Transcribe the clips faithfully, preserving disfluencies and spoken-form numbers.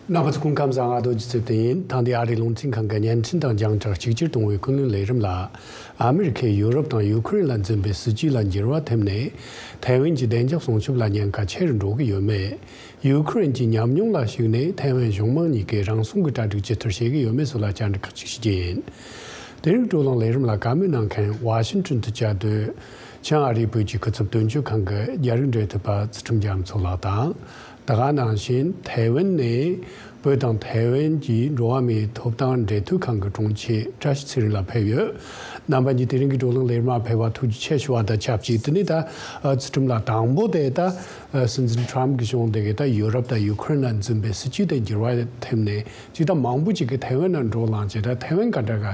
རྣམ་པ་ཚོ་སྐུ་ཁམས་བཟང་། ང་རྡོ་རྗེ་ཚེ་བརྟན་ཡིན། ད་ལྟའི་ཨ་རིའི་རླུང་འཕྲིན་ཁང་གི་བརྙན་འཕྲིན་དང་རྒྱང་བསྒྲགས་གཅིག་གྱུར་གཏོང་བའི་ཀུན་གླེང་ལས་རིམ་ལ། ཨ་མི་རི་ཁས་ཡུ་རོབ་དང་ཡུ་ཁུ་རེན་ལ་འཛིན་པའི་སྲིད་ཇུས་ལ་འགྱུར་བ་ཐེབས་ནས། ཐའེ་ཝན་གྱི་བདེ་འཇགས་སྲུང་སྐྱོབ་ལ་ཉེན་ཁ་ཆེ་རུ་འགྲོ་གི་ཡོད་མེད། ཡུ་ཁུ་རེན་གྱི་ཉམས་མྱོང་ལ་གཞིགས་ནས་ཐའེ་ཝན་གཞུང་མང་གཉིས་ཀས་རང་སྲུང་གི་གྲ་སྒྲིག་ཇི་ལྟར་བྱེད་ཀྱི་ཡོད་མེད་སོགས་ལ་བཅར་འདྲི་ཁག་ཅིག་ཞུ་རྒྱུ་ཡིན། དེ་རིང་བགྲོ་གླེང་ལས་རིམ་ལ་བཀའ་མོལ་གནང་མཁན་ཝ་ཤིང་ཊོན་དུ་བཅའ་སྡོད་བྱང་ཨ་རིའི་བོད་ཀྱི་སྐུ་ཚབ་དོན་གཅོད་ཁང་གི་རྒྱ་རིགས་འབྲེལ་མཐུད་པ་ཚུལ་ཁྲིམས་རྒྱ་མཚོ་ལགས་དང་། ད་ག་ནང་བཞིན་ཐའེ་ཝན་ནས་བོད་དང་ཐའེ་ཝན་གྱི་འགྲོ་བ་མིའི་ཐོབ་ཐང་འབྲེལ་མཐུད་ཁང་གི་དྲུང་ཆེ་བཀྲ་ཤིས་ཚེ་རིང་ལགས་ཕེབས་ཡོད། རྣམ་པ་གཉིས་དེ་རིང་གི་བགྲོ་གླེང་ལས་རིམ་ལ་ཕེབས་པར་ཐུགས་རྗེ་ཆེ་ཞུ་བ་དང་ཆབས་ཅིག་དེ་ནས་ད་ཚུལ་ཁྲིམས་ལགས། དང་པོ་དེ་ད་སྲིད་འཛིན་ཊམ་གྱི་གཞུང་དེ་གིས་ད་ཡུ་རོབ་དང་ཡུ་ཁུ་རེན་ལ་འཛིན་པའི་སྲིད་ཇུས་དེ་འགྱུར་བ་ཐེབས་ནས་ཅིག་ད་མང་པོ་ཅིག་གིས་ཐའེ་ཝན་ལ་འགྲོ་ལངས་བྱས། ད་ཐའེ་ཝན་ག་འདྲ་ག་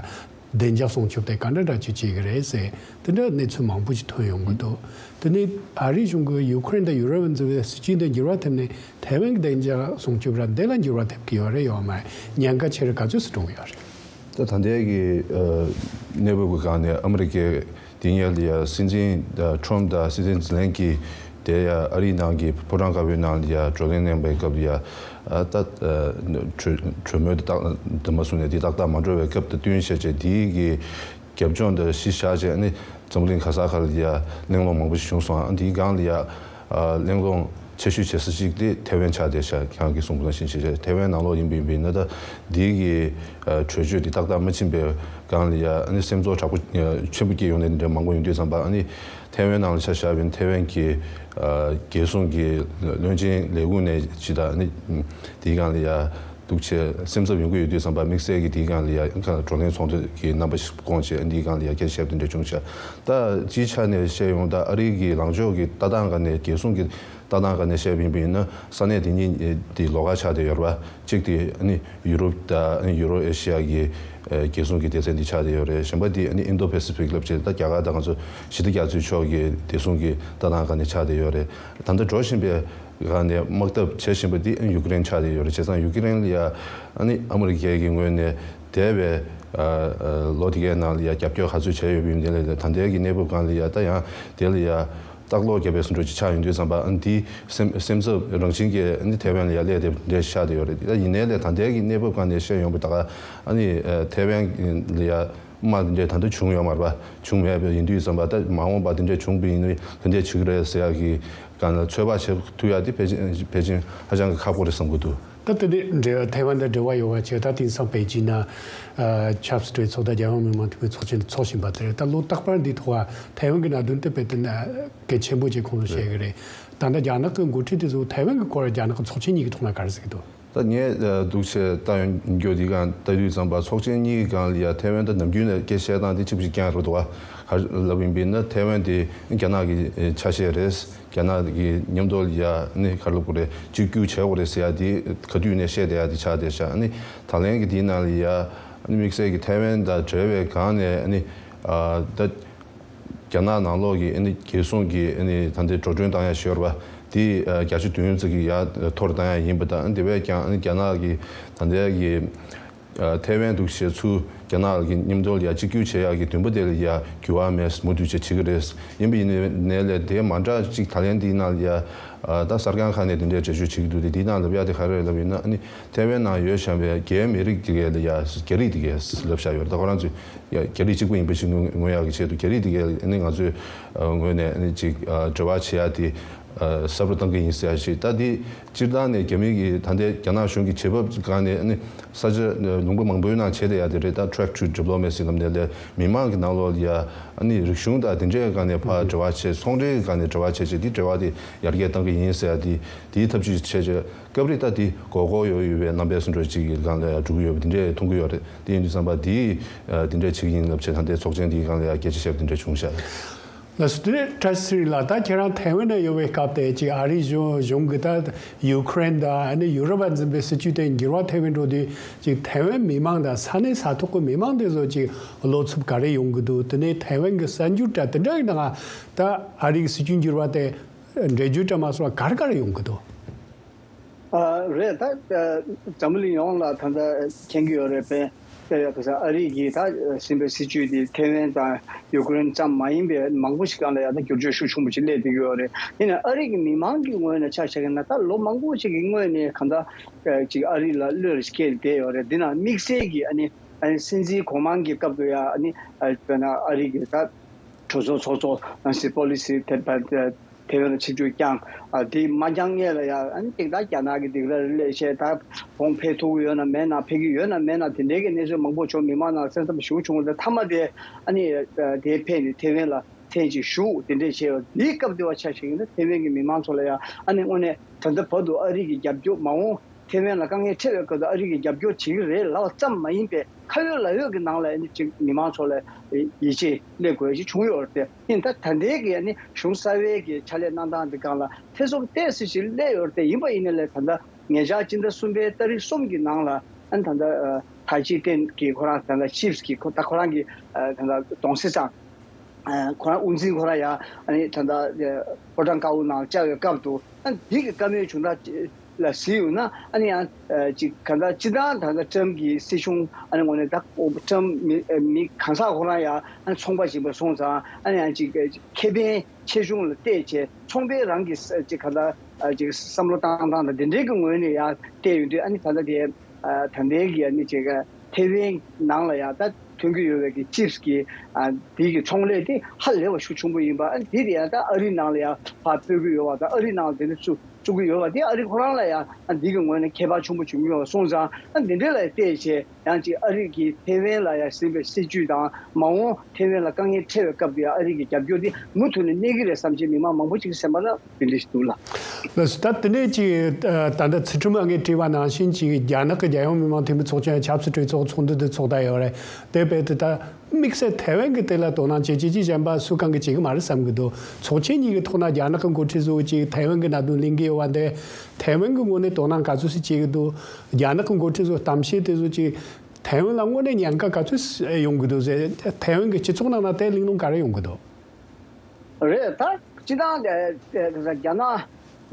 བདེ་འཇགས་སྲུང་སྐྱོབ་དེ་ག་འདྲ་འདྲ་ཅིག་བྱེད་ཀྱི་རེད་ཟེར། དེ་འདྲ་གནས་ཚུལ་མང་པོ་ཞིག་ཐོན་ཡོང་གི་འདུག་དེ་ནས་ཨ་རིའི་གཞུང་གིས་ཡུ་ཁུ་རེན་དང་ཡུ་རོབ་ལ་འཛིན་པའི་སྲིད་ཇུས་འདི་འགྱུར་བ་ཐེབས་ནས་ཐའེ་ཝན་གྱི་བདེ་འཇགས་སྲུང་སྐྱོབ་ར་འདི་ལ་འགྱུར་བ་ཐེབས་ཀྱི་ཡོད་རེད་ཡོད་མ་རེད། ཉེན་ཁ་ཆེ་རུ་ག་ཚོད་སུ་འགྲོ་གི་ཡོད་རེད། ད་ད་ལྟའི་གི་ཨ་གནས་བབ་ཀྱི་སྒང་ནས་ཨ་མི་རི་ཀའི་དེ་སྔོན་ལ་ཡ་སྲིད་འཛིན་ཨ་ཊམ་དང་སྲིད་འཛིན་ཛི་ལན་སྐྱི་དེ་ཡ་ཨ་རིའི་ནང་གི་ཕོ་བྲང་དཀར་པོའི་ནང་ལ་ཡ་བགྲོ་གླེང་གནང་བའི་སྐབས་ལ་ཡ། ཨ་ད་ཨ་གྲོས་གྲོས་མོལ་དེ་ཏག་དེ་མ་སོང་ནས་དེ་ཏག་ཏག་མ་འགྲོ་བའི་སྐབས་དང་བསྟུན་བྱས་བྱས་དེའི་གི་རྒྱབ་ལྗོངས་དེ་གཞི་བཞག་བྱས་ནི་འཛམ་གླིང་ག་ས་ག་ལ་ཡ་གླེང་སློང་མང་པོ་ཞིག་བྱུང་སོང་། ཨ་དེའི་སྒང་ལ་ཡ་ཨ་གླེང་སློང་ཆེ་ཤོས་བྱེད་ས་ཅིག་དེ་ཐའེ་ཝན་ཆགས་བསྡད་ཤག་ཁྱེད་རང་གིས་གསུངས་པ་ནང་བཞིན་བྱས་བྱས་ཐའེ་ཝན་ནང་ལོགས་ཡིན་པ་ཡིན་པ་ཡིན་ན། ད་འདིའི་གི་ཨ་གྲོས་ཆོད་དེ་ཏག་ཏག་མ་ཕྱིན་པའི་སྒང་ལ་ཡ་ཨ་ནི་སེམས་ཚོར་དྲག་པོ་ཆེན་པོ་སྐྱེ་ཡོང་ནས་འདི་འདྲ་མང་པོ་ཡོང་དུས་ཙམ་པ། ཨ་ནི་ཐའེ་ཝན་ནང་ལ་ཆ་བཞག་པ་ཡིན་ན་ཐའེ་ཝན་གྱི་ཨ་རྒྱལ་སྲུང་གི་བློན་ཆེན་ལས་ཁུངས་ནས་ཅིག་ད་ཨ་ནི་དེའི་སྒང་ལ་ཡ་འདུག་བྱས་སེམས་འཚབ་ཡོང་གི་ཡོད་དུས་ཙམ་པ་དམིགས་བསལ་གྱི་དེའི་སྒང་ལ་ཡ་ཁ་བགྲོ་གླེང་ཚོགས་འདུ་གི་རྣམ་པ་ཞིག་བསྐོངས་བྱས་འདིའི་སྒང་ལ་ཡ་སྐད་ཆ་བཤད་པ་དེ་འདྲ་བྱུང་ཤག་ད་སྤྱིའི་ཆ་ནས་བཤད་ཡོང་ད་ཨ་རི་གི་ལངས་ཕྱོགས་ཀྱི་ལྟ་སྟངས་སྒང་ནས་རྒྱལ་སྲུང་གི་ལྟ་སྟངས་སྒང་ནས་བཤད་པ་ཡིན་པ་ཡིན་ན་ས་གནས་དེ་གཉིས་དེ་ལོགས་ཀ་ཆགས་བསྡད་ཡོད་རེད་པ། གཅིག་དེ་ཨ་ནི་ཡུ་རོབ་དང་ཨ་ནི་ཡུ་རོ་ཨེ་ཤི་ཡ་གི་ཨ་རྒྱལ་སྲུང་གི་སྡེ་ཚན་འདི་ཆགས་བསྡད་ཡོད་རེད། གཞན་པ་དེ་ཨ་ནི་ཨིན་དོ་པེ་སི་ཕིག་ལབ་བྱས་ད་རྒྱ་གར་དང་ང་ཚོ་ཞི་བདེ་རྒྱ་མཚོའི་ཕྱོགས་ཀྱི་བདེ་སྲུང་གི་ལྟ་སྟངས་སྒང་ནས་ཆགས་བསྡད་ཡོད་རེད། ད་ལྟ་འགྲོ་བཞིན་པའི་སྒང་ནས་དམག་འཐབ་བྱེད་བཞིན་པ་འདི་ཡུ་ཀེ་རེན་ཆགས་བསྡད་ཡོད་རེད། བྱས་ཙང་ཡུ་ཀེ་རེན་ལ་ཡ་ཨ་ནི་ཨ་མི་རི་ཀའི་གི་ངོས་ནས་འདས་པའི་ཨ་ཨ་ལོ་དེ་གའི་ནང་ལ་ཡ་རྒྱབ་སྐྱོར་ག་ཚོད་བྱས་ཡོད་པ་ཡིན་དེ་ལས་ད་ལྟའི་གི་གནས་བབ་སྒང་ལ་ཡ་ད་ཡང་དེ་ལ་ཡ་ལྟག་ལོག་རྒྱབ་པའི་བཟོ་འདྲ་ཅིག་ཆགས་ཡོང་དུས་ཙམ་པ་ཨ་ནི་འདི་སེམས་སེམས་འཚབ་རང་བཞིན་གྱིས་ཨ་ནི་ཐའེ་ཝན་ལ་ཡ་སླེབས་བསྡད་འདྲ་ཆགས་བསྡད་ཡོད་རེད། ད་ཡིན་ནའི་ལས་ད་ལྟའི་གི་གནས་བབ་སྒང་ནས་བཤད་ཡོང་པ་ད་ག་ཨ་ནི་ཨ་ཐའེ་ཝན་ལ་ཡ་དམག་དེ་འདྲས་ད་ལྟ་བྱུང་ཡོད་མ་རེད་པ། བྱུང་མེད་པ་ཡིན་དུས་ཙམ་པ་ད་མ་འོངས་པ་དེ་འདྲས་བྱུང་བ་ཡིན་ན་དེ་འདྲས་བྱེད་ཀྱི་རེད་ཟེར་ཡག་གི་སྒང་ལ་ཚོད་དཔག་བྱེད་ཐུབ་ཡག་དེ་ཕལ་ཆེར་ཕལ་ཆེར་ཧ་ཅང་གི་ཁག་པོ་རེད་བསམ་གྱི་འདུག་ད་དེ་ནས་འབྲེལ་ཐའེ་ཝན་དང་འབྲེལ་བ་ཡོད་པ་བྱས་ད་དེང་སང་པེ་ཅིན་ན་ཨ་ཆབ་སྲིད་གྲོས་ཚོགས་དང་རྒྱལ་ཡོངས་མི་མང་འཐུས་མི་ཚོགས་ཆེན་འཚོགས་བཞིན་པ་དེ་རེད། ད་ལོ་རྟག་པར་འདིའི་ཐོག་ཐའེ་ཝན་གྱི་གནད་དོན་དེ་དཔེ་དེ་ན་གལ་ཆེན་པོ་ཅིག་ཁོང་ཚོས་བཤད་ཀྱི་རེད། ད་ལྟ་རྒྱ་ནག་གི་འགོ་ཁྲིད་དེ་ཚོ་ཐའེ་ཝན་གྱི་སྐོར་རྒྱ་ནག་གི་ཚོགས་ཆེན་གཉིས་ཀྱི་ཐོག་ན་ག་རེ་ཟེར་གྱི་འདུག་ད་ངས་ཨ་འདུག་བྱས་ལྟ་ཡོང་རྒྱུ་དེ་གང་ལྟ་དུས་ཙམ་པ་ཚོགས་ཆེན་གཉིས་ཀྱི་སྒང་ལ་ཡ་ཐའེ་ཝན་ད་ནམ་རྒྱུན་ནས་སྐད་བཤད་སྟངས་དེ་གཅིག་པ་གཅིག་རྐྱང་རེད་འདུག་བ། ག་རེ་ལབ་ཡིན་པ་ཡིན་ན་ཐའེ་ཝན་དེ་རྒྱ་ནག་གི་ཨ་ཆ་ཤས་རེད། རྒྱ་ནག་གི་མཉམ་དུ་ལ་ཡ་ནི་ག་རེ་ལབ་དགོས་རེད། གཅིག་གྱུར་བྱེད་དགོས་རེད་ཟེར་ཡ་དེ་ག་དུས་ནས་བཤད་བསྡད་ཡ་དེ་ཆགས་བསྡད་ཤག་ཨ་ནི་ད་ལན་གྱི་དེའི་ནང་ལ་ཡ་ཨ་ནི་དམིགས་བསལ་གྱི་ཐའེ་ཝན་དང་འབྲེལ་བའི་སྒང་ནས་ཨ་ནི་ཨ་ད། རྒྱ་ནག་ནང་ལོགས་ཀྱི་ཨ་ནི་རྒྱལ་སྲུང་གི་ཨ་ནི་ད་ལྟའི་འགྲོ་གྲོན་བཏང་ཡ་ཞོར་བ་དེ་ཨ་བརྒྱ་ཆ་བདུན་ཙམ་གྱི་ཡར་མཐོ་རུ་བཏང་ཡ་ཡིན་པ་དང་། དེ་བས་ཀྱང་ཨ་ནི་རྒྱ་ནག་གི་ད་ལྟའི་གི་ཨ་ཐའེ་ཝན་འདུག་བྱས་ཚུར་རྒྱ་ནག་གི་མཉམ་དུ་ལ་ཡ་གཅིག་གྱུར་བྱེད་ཡག་གི་འདུན་པ་དེ་ལ་ཡ་འགྱུར་བ་མེད་མུ་མཐུད་བྱེད་བྱེད་ཀྱི་རེད། ཡིན་པ་ཡིན་ནའི་ལས་དེ་མ་འདྲ་ཅིག་ད་ལན་འདིའི་ནང་ལ་ཡ་ཨ་ད་གསར་ཁང་ཁག་ནས་དེ་འདྲའི་འགྲེལ་བརྗོད་བྱེད་ཀྱི་འདུག་དེ་འདིའི་ནང་ལབ་ཡ་དེ་ག་རེ་རེད་ལབ་ཡིན་ན། ཨ་ནི་ཐའེ་ཝན་ནང་ཡོད་བཞག་པའི་རྒྱའི་མི་རིགས་དེ་གས་ལ་ཡ་རྒྱ་རིགས་དེ་གས་ལབ་བཞག་ཡོད་རེད། ད་ཁོ་རང་ཚོས། ཡ་རྒྱ་རིགས་གཅིག་པུ་ཡིན་པ་ཞིག་ངོས་ངོས་ཡག་གི་ཆེད་དུ་རྒྱ་རིགས་དེ་གས་ནི་ང་ཚོའི་ཨ་ངོས་ནས་ནི་ཅིག་ཨ་འབྲེལ་བ་བྱེད་ཡ་དེ་ཨ་ཟབ་རུ་གཏང་གི་ཡིན་ཟེར་ཡ་ཞིག་ད་དེ་སྤྱིར་བཏང་ནས་རྒྱ་མི་གི་ད་ལྟའི་རྒྱ་ནག་གཞུང་གི་བྱེད་བབ་སྒང་ནས་ནི་ས་ཆ་ལུང་པ་མང་པོའི་ནང་བྱེད་བསྡད་ཡ་དེ་རེད། ད་track to diplomacy ལབ་ནས་ལས་མི་མང་གི་ནང་ལོགས་ལ་ཡ་ཨ་ནི་རིག་གཞུང་དང་དེ་འདྲའི་སྒང་ནས་ཕར་འབྲེལ་བ་བྱེད། ཚོང་འབྲེལ་གྱི་སྒང་ནས་འབྲེལ་བ་བྱེད་བྱེད་དེ་འབྲེལ་བ་དེ་ཡར་རྒྱས་གཏང་གི་ཡིན་ཟེར་ཡ་དེ་དེའི་ཐབས་ཇུས་བྱས་བྱས། སྐབས་རེ་ད་དེ་མགོ་སྐོར་ཡོད་ཡོད་པའི་རྣམ་པའི་བཟོ་འདྲ་ཅིག་གི་སྒང་ལ་ཡང་འགྲོ་གི་ཡོད་པ་དེ་འདྲས་མཐོང་གི་ཡོད་རེད། དེ་ཡིན་དུས་ཙམ་པ་དེ་དེ་འདྲས་བྱེད་ཀྱི་ཡིན་ལབ་བྱས་ད་ལྟའི་ཚོགས་ཆེན་འདིའི་སྒང་ལ་ཡང་སྐད་ཆ་བཤད་པ་དེ་འདྲས་བྱུང་ཤག་ལགས་སོ། དེ་ནས་བཀྲ་ཤིས་ཚེ་རིང་ལགས། ད་ཁྱེད་རང་ཐའེ་ཝན་ན་ཡོད་པའི་སྐབས་དེ་ཅིག་ཨ་རིའི་གཞུང་གཞུང་གིས་ད་ཡུ་ཁུ་རེན་དང་ཨ་ནི་ཡུ་རོབ་ལ་འཛིན་པའི་སྲིད་ཇུས་དེ་འགྱུར་བ་ཐེབས་པའི་འགྲོ་དུས་ཅིག་ཐའེ་ཝན་མི་མང་དང་ས་གནས་ས་ཐོག་གི་མི་མང་དེ་ཚོ་ཅིག་བློ་འཚབ་ག་རེ་ཡོང་གི་འདུག་དེ་ནས་ཐའེ་ཝན་གྱི་གསར་འགྱུར་དྲ་དེ་འདྲ་གི་ནང་ད་ཨ་རིའི་སྲིད་ཇུས་འགྱུར་བ་དེ་འགྲེལ་བརྗོད་དྲ་མ་སོང་བ་ག་རེ་ག་རེ་ཡོང་གི་འདུག་ཨ་རེད། ད་ཨ་འཛམ་བུ་གླིང་ཡོངས་ལ་ད་ལྟ་མཁྱེན་གྱི་ཡོད་རེད་པས། ད་ཡ་ཁ་ས་ཨ་རི་གི་ད་ཟིན་པའི་སྲིད་ཇུས་དེ་ཐེ་ཝན་དང་ཡུ་ཀེ་རེན་ཙམ་མ་ཡིན་པའི་མང་པོ་ཞིག་སྒང་ལ་ཡ་ད་བསྒྱུར་བཅོས་ཤུགས་ཆེན་པོ་ཅིག་སླེབས་བསྡད་ཀྱི་ཡོད་རེད། ཡིན་ནའི་ཨ་རི་གི་མི་མང་གི་ངོས་ནས་ཆ་བཞག་ན་ད་ལོ་མང་པོ་ཞིག་གི་སྔོན་ནས་གང་ལྟར་ཅིག་ཨ་རི་ལ་བློས་བཀལ་བསྡད་ཡོད་རེད། འདི་ན་དམིགས་བསལ་གྱི་ཨ་ནི་ཨ་ནི་སྲིད་འཛིན་གོང་མ་གི་སྐབས་དུ་ཡ་ཨ་ནི་ཨ་དཔེར་ན་ཨ་རི་གི་ད་གྲོས་ཚོགས་ཚོགས་གཙོ་ནང་སྲིད་པོ་ལི་སི་དེ་ཐེ་ཝན་ལ་ཆིབས་བསྒྱུར་བསྐྱངས། ཨ་དེ་མ་བསྐྱངས་སྔོན་ལ་ཡ་ཨ་ནི་ཏིག་ཏག་རྒྱ་ནག་གི་སྡིགས་ར་རེ་ལས་བྱས། ད་གོང་འཕེལ་ཐུབ་ཀྱི་ཡོད་ན་མེད་ན། འཕེལ་གྱི་ཡོད་ན་མེད་ན། དེ་འདྲའི་གི་གནས་ཚུལ་མང་པོ་བྱུང་། མི་མང་ནང་སེམས་འཚབ་ཞེ་པོ་བྱུང་བ་དང་། མཐའ་མ་དེ་ཨ་ནི་དེ་ཕེབས་ནས་ཐེ་ཝན་ལ་ཐེངས་གཅིག་བཞུགས། དེ་འདྲས་བྱས་པ་འདིའི་སྐབས་དེ་བ་ཆ་བཞག་ན་ཐེ་ཝན་གྱི་མི་མང་ཚོ་ལ་ཡ་ཨ་ནི་དངོས་གནས་ད་ལྟ་བར་དུ་ཨ་རི་གི་རྒྱབ་སྐྱོར། མ་འོངས་ཐེ་ཝན་ལ་དཀའ་ངལ་འཕྲད་པའི་སྐབས་དུ་ཨ་རི་གི་རྒྱབ་སྐྱོར་བྱེད་ཀྱི་རེད་ལབ་པ་ཙམ་མ་ཡིན་པའི་ཁ་ཡོད་ལག་ཡོད་ཀྱི་ནང་ལ་ཨ་ནི་ཅིག་མི་མང་ཚོ་ལ་ཡིད་ཆེས་སླེབས་དགོས་ཅིག་བྱུང་ཡོད་རེད་དེ། ཡིན་ད་ད་ལྟའི་གི་ཨ་ནི་གཞུང་གསར་པའི་གི་ཕྱག་ལས་གནང་སྟངས་འདི་སྒང་ལ་ཐེ་ཚོམ་ཏོག་ཙམ་ཞིག་སླེབས་ཡོད་རེད་དེ། ཡིན་པ་ཡིན་ནའི་ལས་ད་ལྟ་ཉེ་ཆར་སྤྱི་ཟླ་གསུམ་པའི་ཏ་རིག་གསུམ་གྱི་ནང་ལ་ཨ་ནི་ད་ལྟ་ཐའི་ཅི་ཏན་གྱི་ཁོ་རང་ད་ལྟ་ཆིབས་ཀྱི་ཁོ་ད་ཁོ་རང་གི་ད་ལྟ་གདོང་སྲིད་ཙང་། ཁོ་རང་དབུ་འཛིན་ཁོ་རང་ཡང་ཨ་ནི་ད་ལྟ་ཕོ་བྲང་དཀར་པོ་ནང་བཅར་བའི་སྐབས་དུ་ཨ་ནི་འདི་གི་བཀའ་མོལ་བྱུང་སྟངས་ལ་གཟིགས་ཡོང་ན། ཨ་ནི་ཡང་ཅིག་གང་ལྟར་སྤྱིར་བཏང་ད་ལྟ་ཊམ་གྱི་སྲིད་གཞུང་ཨ་ནི་ངོས་ནས་ད་ཊམ་མི་མི་གང་ཟག་ཁོ་རང་ཡང་ཨ་ནི་ཚོང་པ་ཞིག་ཡིན་པ་སོང་ཙང་། ཨ་ནི་ཡང་ཅིག་ཁེ་ཕན་ཆེ་ཆུང་ལ་བལྟས་བྱས། ཚོང་པའི་རང་གི་ཅིག་གང་ལྟར་ཅིག་བསམ་བློ་བཏང་སྟངས་དང་དེ་འདྲའི་གི་ངོས་ནས་ཡང་བལྟས་ཡོང་དུས། ཨ་ནི་ད་ལྟ་དེ། ད་ལྟའི་གི་ཨ་ནི་ཅིག་ཐེ་ཝན་ནང་ལ་ཡང་ད་ཐོན་གྱི་ཡོད་པའི་གི་ཅིབས་ཀྱི་དེའི་གི་ཚོང་ལས་དེ་ཧ་ལས་པ་ཤུགས་ཆེན་པོ་ཡིན་པ། ཨ་ནི་དེ་དེ་ཡང་ད་ཨ་རི་ནང་ལ་ཡང་ཕར་སྤོ་གི་ཡོད་པ་དང་། ཨ་རི་ནང་ལ་དེ་ནི་བཙུགས་བཙུགས་ཀྱི་ཡོད་པ་དེ་ཨ་རི་ཁོ་རང་ལ་ཡང་ཨ་འདི་གི་ངོས་ནས་ཁྱད་པར་ཆེན་པོ་བྱུང་གི་ཡོད་པ་སོང་ཙང་། ཨ་འདི་འདྲ་ལ་བལྟས་བྱས་ཡང་ཅིག་ཨ་རི་གི་ཐེ་ཝན་ལ་ཡང་ཟིན་པའི་སྲིད་ཇུས་དང་། མ་འོངས་ཐེ་ཝན་ལ་དཀའ་ངལ་འཕྲད་པའི་སྐབས་དེ་ཨ་རི་གི་རྒྱབ་སྐྱོར་དེ་མུ་མཐུད་ནས་གནས་ཀྱི་རེད་བསམ་བྱས་མི་མང་མང་པོ་ཅིག་སེམས་པ་ལ་དེ་འདྲ་ཞིག་འདུག་ལ། ལགས་སོ། ད་དེ་ནས་ཅིག་ད་ལྟ་ཚུལ་ཁྲིམས་ཨ་ངས་དྲིས་པ་ནང་བཞིན་ཅིག་རྒྱ་ནག་གི་རྒྱལ་ཡོངས་མི་མང་འཐུས་མི་ཚོགས་ཆེན་ཆབ་སྲིད་གྲོས་ཚོགས་ཚོགས་འདུ་དེ་ཚོགས་བསྡད་ཡོད་རེད། དེ་བས་ཏེ་ད་དམིགས་བསལ་ཐའེ་ཝན་གྱི་དེ་ལ་དོ་སྣང་བྱེད་ཀྱི་ཅིག་གཞན་པ་སུ་གང་གིས་བྱེད་ཀྱི་མ་རེད་བསམ་གྱི་འདུག་ཚོགས་ཆེན་གཉིས་ཀྱི་ཐོག་ན་རྒྱ་ནག་གི་འགོ་ཁྲིད་ཚོ་ཅིག་ཐའེ་ཝན་གྱི་གནད་དོན་གླེང་གི་ཡོད་པ་འདི། ཐའེ་ཝན་གྱི་ངོས་ནས་དོ་སྣང་ག་ཚོད་ཅིག་བྱེད་ཀྱི་འདུག་རྒྱ་ནག་གི་འགོ་ཁྲིད་ཚོ་གཏམ་བཤད་དེ་ཚོ་ཅིག་ཐའེ་ཝན་ལ་དངོས་གནས་ཉེན་ཁ་ག་ཚོད་ཡོང་གི་འདུག་ཟེར། ཐའེ་ཝན་གྱི་སྤྱི་ཚོགས་ནང་ན་དེ་གླེང་སློང་ག་རེ་ཡོང་གི་འདུག་རེད། ད་སྤྱི་བཏང་དེ་དེ་རྒྱ་ནག་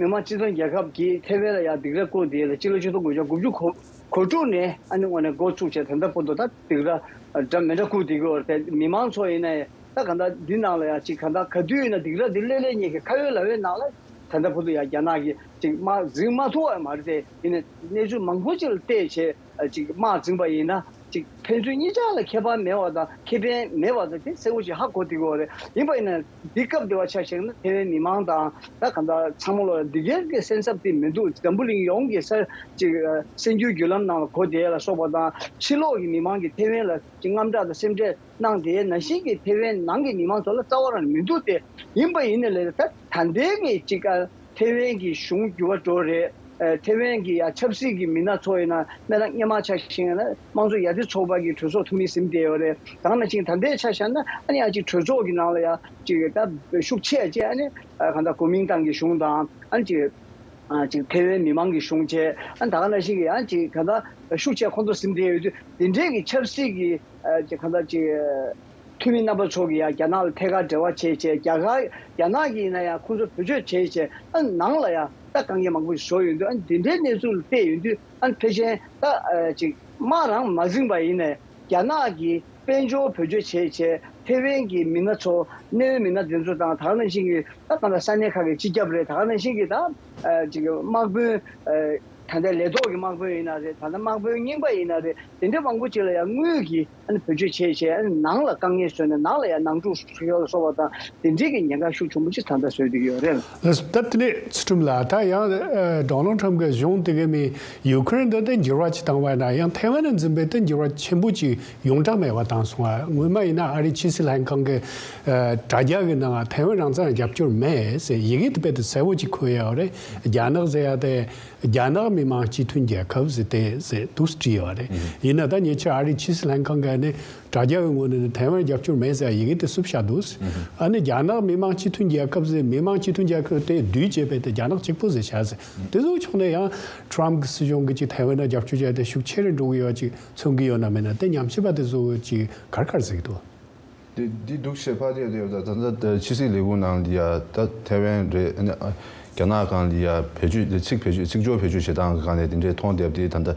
མི་དམངས་སྤྱི་མཐུན་རྒྱལ་ཁབ་ཀྱིས་ཐའེ་ཝན་ལ་ཡང་སྡིགས་ར་བསྐུལ་དེ་ལ་སྤྱི་ལོ་ཆིག་སྟོང་དགུ་བརྒྱ་དགུ་བཅུ་གོ་གོ་དྲུག་ནས་ཨ་ནི་དངོས་གནས་འགོ་བཙུགས་བྱས་ད་ལྟ་བར་དུ་ད་སྡིགས་ར་འདྲ་མི་འདྲ་བསྐུལ་བསྡད་ཀྱི་ཡོད་རེད། མི་མང་ཚོ་ཡིན་ན་ཡང་ད་གང་ལྟར་འདི་ནང་ལ་ཡང་ཅིག་གང་ལྟར་ག་དུས་ཡིན་ན་སྡིགས་ར་འདི་སླེབས་སླེབས་ཉེན་ཁའི་ཁ་ཡོད་ལག་ཡོད་ནང་ལ་ད་ལྟ་བར་དུ་ཡང་རྒྱ་ནག་གིས་ཅིག་དམག་འཛིང་མ་ཐུབ་པ་མ་རེད་དེ། ཡིན་ནའི་གནས་ཚུལ་མང་པོ་ཅིག་ལ་བལྟས་བྱས་ཅིག་དམག་འཛིང་པ་ཡིན་ན། ཅིག་ཕན་ཚུན་གཉིས་ཆར་ལ་ཁེ་ཕན་མེད་པ་དང་ཁེ་ཕན་མེད་པ་དང་དེ་གསལ་པོ་ཞིག་ཧ་གོ་བསྡད་ཀྱི་ཡོད་རེད། ཡིན་པ་ཡིན་ན་འདི་སྐབས་འདི་བ་ཆ་བཞག་ན་ཐའེ་ཝན་མི་མང་དང་ད་གང་ལྟར་ཚང་མ་ལོ་འདི་གའི་གི་སེམས་འཚབ་དེ་མི་འདུག་འཛམ་བུ་གླིང་ཡོངས་ཀྱི་ས་ཅིག་གསར་འགྱུར་བརྒྱུད་ལམ་ནང་ལ་གོ་བསྡད་ལ་སོགས་པ་དང་། ཕྱི་ལོགས་ཀྱི་མི་མང་གིས་ཐའེ་ཝན་ལ་ཅིག་དངངས་སྐྲག་དང་སེམས་ཁྲལ་གནང་དེ་ནང་བཞིན་གྱི་ཐའེ་ཝན་ནང་གི་མི་མང་ཚོ་ལ་རྩ་བ་རང་མི་འདུག་སྟེ། ཡིན་པ་ཡིན་ན་ལས་ད་ད་ལྟའི་གི་ཅིག་ཨ་ཐའེ་ཝན་གྱི་གཞུང་འགྱུར་བ་འགྲོ་རེད། ཨ་ཐའེ་ཝན་གྱི་ཡ་ཆབ་སྲིད་ཀྱི་མི་སྣ་ཚོ་ཡིན་ན་སྨན་ར་སྔོན་མ་ཆ་བཞག་ན་དམངས་གཙོ་ཡར་ཐོན་ཚོགས་པ་གི་གྲོས་ཚོགས་འཐུས་མི་ཟིན་བསྡད་ཡོད་རེད། ད་ག་ནང་བཞིན་ད་ལྟའི་ཆ་བཞག་ན་ཨ་ནི་ཡ་ཅིག་གྲོས་ཚོགས་ཀྱི་ནང་ལ་ཡ་ཅིག་ད་ཤུགས་ཆེ་བྱས་ཨ་ནི་ཨ་གང་ལྟར་གོ་མིང་ཏང་གི་གཞུང་དང་ཨ་ནི་ཅིག་ཨ་ཅིག་ཐའེ་ཝན་མི་མང་གི་གཞུང་བྱས། ཨ་ནི་ད་ག་ནང་བཞིན་གྱི་ཡ་ཅིག་གང་ལྟར་ཤུགས་ཆེ་ཁོང་ཚོ་ཟིན་བསྡད་ཡོད་དུས་དེ་འདྲའི་གི་ཆབ་སྲིད་ཀྱི་ཨ་ཅིག་གང་ལྟར་ཅིག་འཐུས་མི་རྣམ་པ་ཚོ་གིས་ཡང་རྒྱ་ནག་ལ་ཐད་ཀར་འབྲེལ་བ་བྱས་བྱས། རྒྱ་གར་རྒྱ་ནག་གིས་ཡིན་ན་ཡང་ཁོང་ཚོ་བེད་སྤྱོད་བྱས་བྱས། ཨ་ནང་ལ་ཡང་ད་དཀའ་ངལ་མང་པོ་ཞིག་བཟོ་ཡོང་དུས། ཨ་འདི་འདྲའི་གནས་ཚུལ་ལ་བལྟས་ཡོང་དུས། ཨ་ཕལ་ཆེར་ད་ཨ་ཅིག་དམག་རང་མ་འཛིངས་པ་ཡིན་ནའི་རྒྱ་ནག་གིས་དཔལ་འབྱོར་བེད་སྤྱོད་བྱས་བྱས་ཐའེ་ཝན་གྱི་མི་སྣ་ཚོ་གནད་ཡོད་མི་སྣ་དེ་ཚོ་དང་། ད་ག་ནང་བཞིན་གྱི་ད་གང་ལྟར་ས་གནས་ཁག་གི་སྤྱི་ཁྱབ་རེད། ད་ག་ནང་བཞིན་གྱི་ད་ཨ་ཅིག་དམག་དཔོན་ཨ་ད་ལྟའི་ལས་ཐོག་གི་དམག་དཔོན་ཡིན་ན་རེད། ད་ལྟ་དམག་དཔོན་རྙིང་པ་ཡིན་ན་རེད། དེ་འདྲའི་མང་པོ་ཅིག་ལ་ཡང་དངུལ་གྱི་ཨ་ནི་བེད་སྤྱོད་བྱས་བྱས། ཨ་ནི་ནང་ལ་དཀའ་ངལ་བཟོས་ནས་ནང་ལ་ཡང་ནང་འཁྲུག་བཟོ་ཡོད་ལ་སོགས་པ་དང་། དེ་འདྲའི་གི་ཉེན་ཁ་ཤུགས་ཆེན་པོ་ཅིག་ད་ལྟ་བཟོས་བསྡད་ཀྱི་ཡོད་རེད། ལགས་སོ། ད་དེ་ནས་ཚུལ་ཁྲིམས་ལགས། ད་ཡང་ཨ་ཌོ་ནལ་ཊམ་གྱི་གཞུང་དེ་གའི་མི་ཡུ་ཁུ་རེན་དུ་དེ་འགྱུར་བ་ཅིག་བཏང་བ་ཡིན་ན་ཡང་ཐའེ་ཝན་ལ་འཛིན་པའི་དེ་འགྱུར་བ་ཆེན་པོ་ཅིག་ཡོངས་གྲགས་མེད་པ་བཏང་སོང་བ། སྔོན་མ་ཡིན་ན་ཨ་རིའི་ཕྱི་སྲིད་ལྷན་ཁང་གི་ཨ་དྲ་རྒྱ་གི་ནང་ཐའེ་ཝན་རང་བཙན་རྒྱབ་སྐྱོར་མེད་ཟེར་ཡི་གེ་དེ་དཔེ་དེ་གསལ་པོ་ཅིག་འཁོད་ཡོད་རེད། རྒྱ་ནག་ཟེར་ཡ་དེ། རྒྱ་ནག་མི་དམངས་སྤྱི་མཐུན་རྒྱལ་ཁབ་ཟེར་ཏེ་ཟེར་འདུག་བྲིས་ཡོད་རེད། ཡིན་ན་ད་ཉེ་ཆར་ཨ་རིའི་ཕྱི་སྲིད་ལྷན་ཁང་གིས་ནི་དྲ་རྒྱ་གི་ངོས་ནས་ནི་ཐའེ་ཝན་རྒྱབ་སྐྱོར་མེད་ཟེར་ཡི་གེ་དེ་བསུབས་བཞག་འདུག་ཨ་ནི་རྒྱ་ནག་མི་དམངས་སྤྱི་མཐུན་རྒྱལ་ཁབ་ཟེར། མི་དམངས་སྤྱི་མཐུན་རྒྱལ་ཁབ་དེ་བསྡུས་བྱས་པའི་དེ་རྒྱ་ནག་གཅིག་པུ་ཟེར་བཞག་ཟེར། དེ་ཚོའི་ཕྱོགས་ནས་ཡང་ཊམ་གྱི་སྲིད་གཞུང་གིས་ཅིག་ཐའེ་ཝན་ལ་རྒྱབ་སྐྱོར་བྱས་ཏེ་ཤུགས་ཆེ་རུ་འགྲོ་གི་ཡོད་ཅིག་མཚོན་གྱི་ཡོད་ན་མེད་ན། དེ་ཉམས་ཞིབ་པ་དེ་ཚོ་ཅིག་ག་རེ་ག་རེ་ཟེར་གྱི་འདུག་དེ་འདི་འདུག་བྱས་པ་དེ་དེ་ད་ལྟ་ཕྱི་སྲིད་ལས་ཁུངས་ནང་ལ་ཡ་ད་ཐའེ་ཝན་རེད། ཨ་ནི་ཨ་རྒྱ་ནག་སྒང་ལ་ཡ་བེད་སྤྱོད་དེ་ཚིག་བེད་སྤྱོད་ཚིག་སྦྱོར་བེད་སྤྱོད་བྱེད་སྟངས་ཀྱི་སྒང་ནས་དེ་འདྲའི་མཐོང་བསྡད་པ་དེ་ད་ལྟ་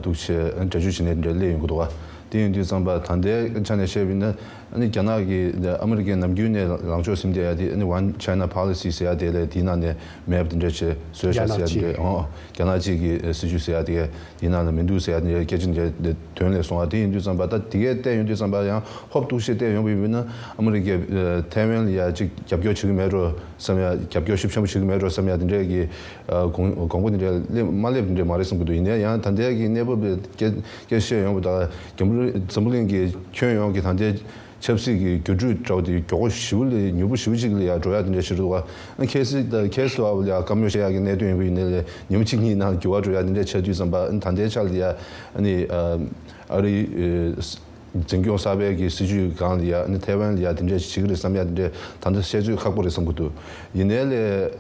འདུག་བྱས་འགྲེལ་བརྗོད་བྱེད་ནས་དེ་འདྲ་སླེབས་ཡོང་གི་འདུག་ག་དེ་ཡིན་དུས་ཙམ་པ་ད་ལྟའི་ཆ་ནས་བཤད་པ་ཡིན་ན། ཨ་ནི་རྒྱ་ནག་གིས་ཨ་མི་རི་ཀའི་ནམ་རྒྱུན་ནས་ལངས་ཕྱོགས་ཟིན་བསྡད་ཡ་དེ། ཨ་ནི་One China Policy ཟེར་ཡ་དེ་ལས་དེའི་ནང་ནས་མེབ་དེ་འདྲ་བྱས་བཟོས་ཤག་ཟེར་ཡ་དེ་འདྲ། ཨོ། རྒྱ་ནག་གཅིག་གི་སྲིད་ཇུས་ཟེར་ཡ་དེ་དེའི་ནང་ལ་མི་འདུག་ཟེར་ཡ་དེ་འདྲ་སྐད་ཆ་འདྲ་དོན་ལས་སོང་བ། དེ་ཡིན་དུས་ཙམ་པ་ད་དེ་གས་བལྟས་ཡོང་དུས་ཙམ་པ་ཡང་ཧོབ་ཏུ་བཤད་བལྟས་ཡོང་བ་ཡིན་ན། ཨ་མི་རི་ཀས་ཨ་ཐའེ་ཝན་ལ་ཡ་གཅིག་རྒྱབ་སྐྱོར་བྱེད་ཀྱི་མེད་འགྲོ་བསམ་ཡ། རྒྱབ་སྐྱོར་ཤུགས་ཆེན་པོ་བྱེད་ཀྱི་མེད་འགྲོ་བསམ་ཡ་དེ་འདྲས་ཀྱི་ཨ་དགོངས་དགོངས་པ་དེ་འདྲས་སླེབས་མ་སླེབས་དེ་འདྲས་མ་རེད་བསམ་གྱི་འདུག་ཡིན་ན་ཡང་ད་ལྟའི་གི་གནས་བབ་སྐད་སྐད་བཤད་ཡོང་བ་དང་། འཛམ་བུ་འཛམ་བུ་གླིང་གི་ཁྱོན་ཡོངས་ཀྱི་ད་ལྟའི་ཆབ་སྲིད་ཀྱི་འགྱུར་འགྲོས་འདྲ་བོ་དེ་མགྱོགས་པོ་ཞེ་པོ་ལས་མྱུར་པོ་ཞེ་པོ་ཅིག་ལ་ཡར་འགྲོ་ཡ་དེ་འདྲ་ཞིག་འདུག་ག་ཨ་ཁེ་སི་ད་ཁེ་སི་ལ་ཡ་བཀའ་མོལ་བྱེད་ཡ་གི་གནད་དོན་ཡིན་པ་ཡིན་ནའི་ལས་ཉིན་མོ་གཅིག་གཉིས་ནང་འགྱུར་བ་འགྲོ་ཡ་དེ་འདྲ་ཆགས་དུས་ཙམ་པ། ཨ་ད་ལྟའི་ཆ་ལ་ཡ་ཨ་ནི་ཨ་ཨ་རི་ཨ་འཛིན་སྐྱོང་གསར་པའི་གི་སྲིད་ཇུས་སྒང་ལ་ཡ། ཨ་ནི་ཐའེ་ཝན་ལ་ཡ་དེ་འདྲ་ཞིག་བྱེད་ཀྱི་རེད་བསམ་ཡ་དེ་འདྲ་ད་ལྟ་བཤད་ཚོད་ཁག་པོ་རེད་བསམ་གྱི་འདུག་ཡིན་ནའི་ལས་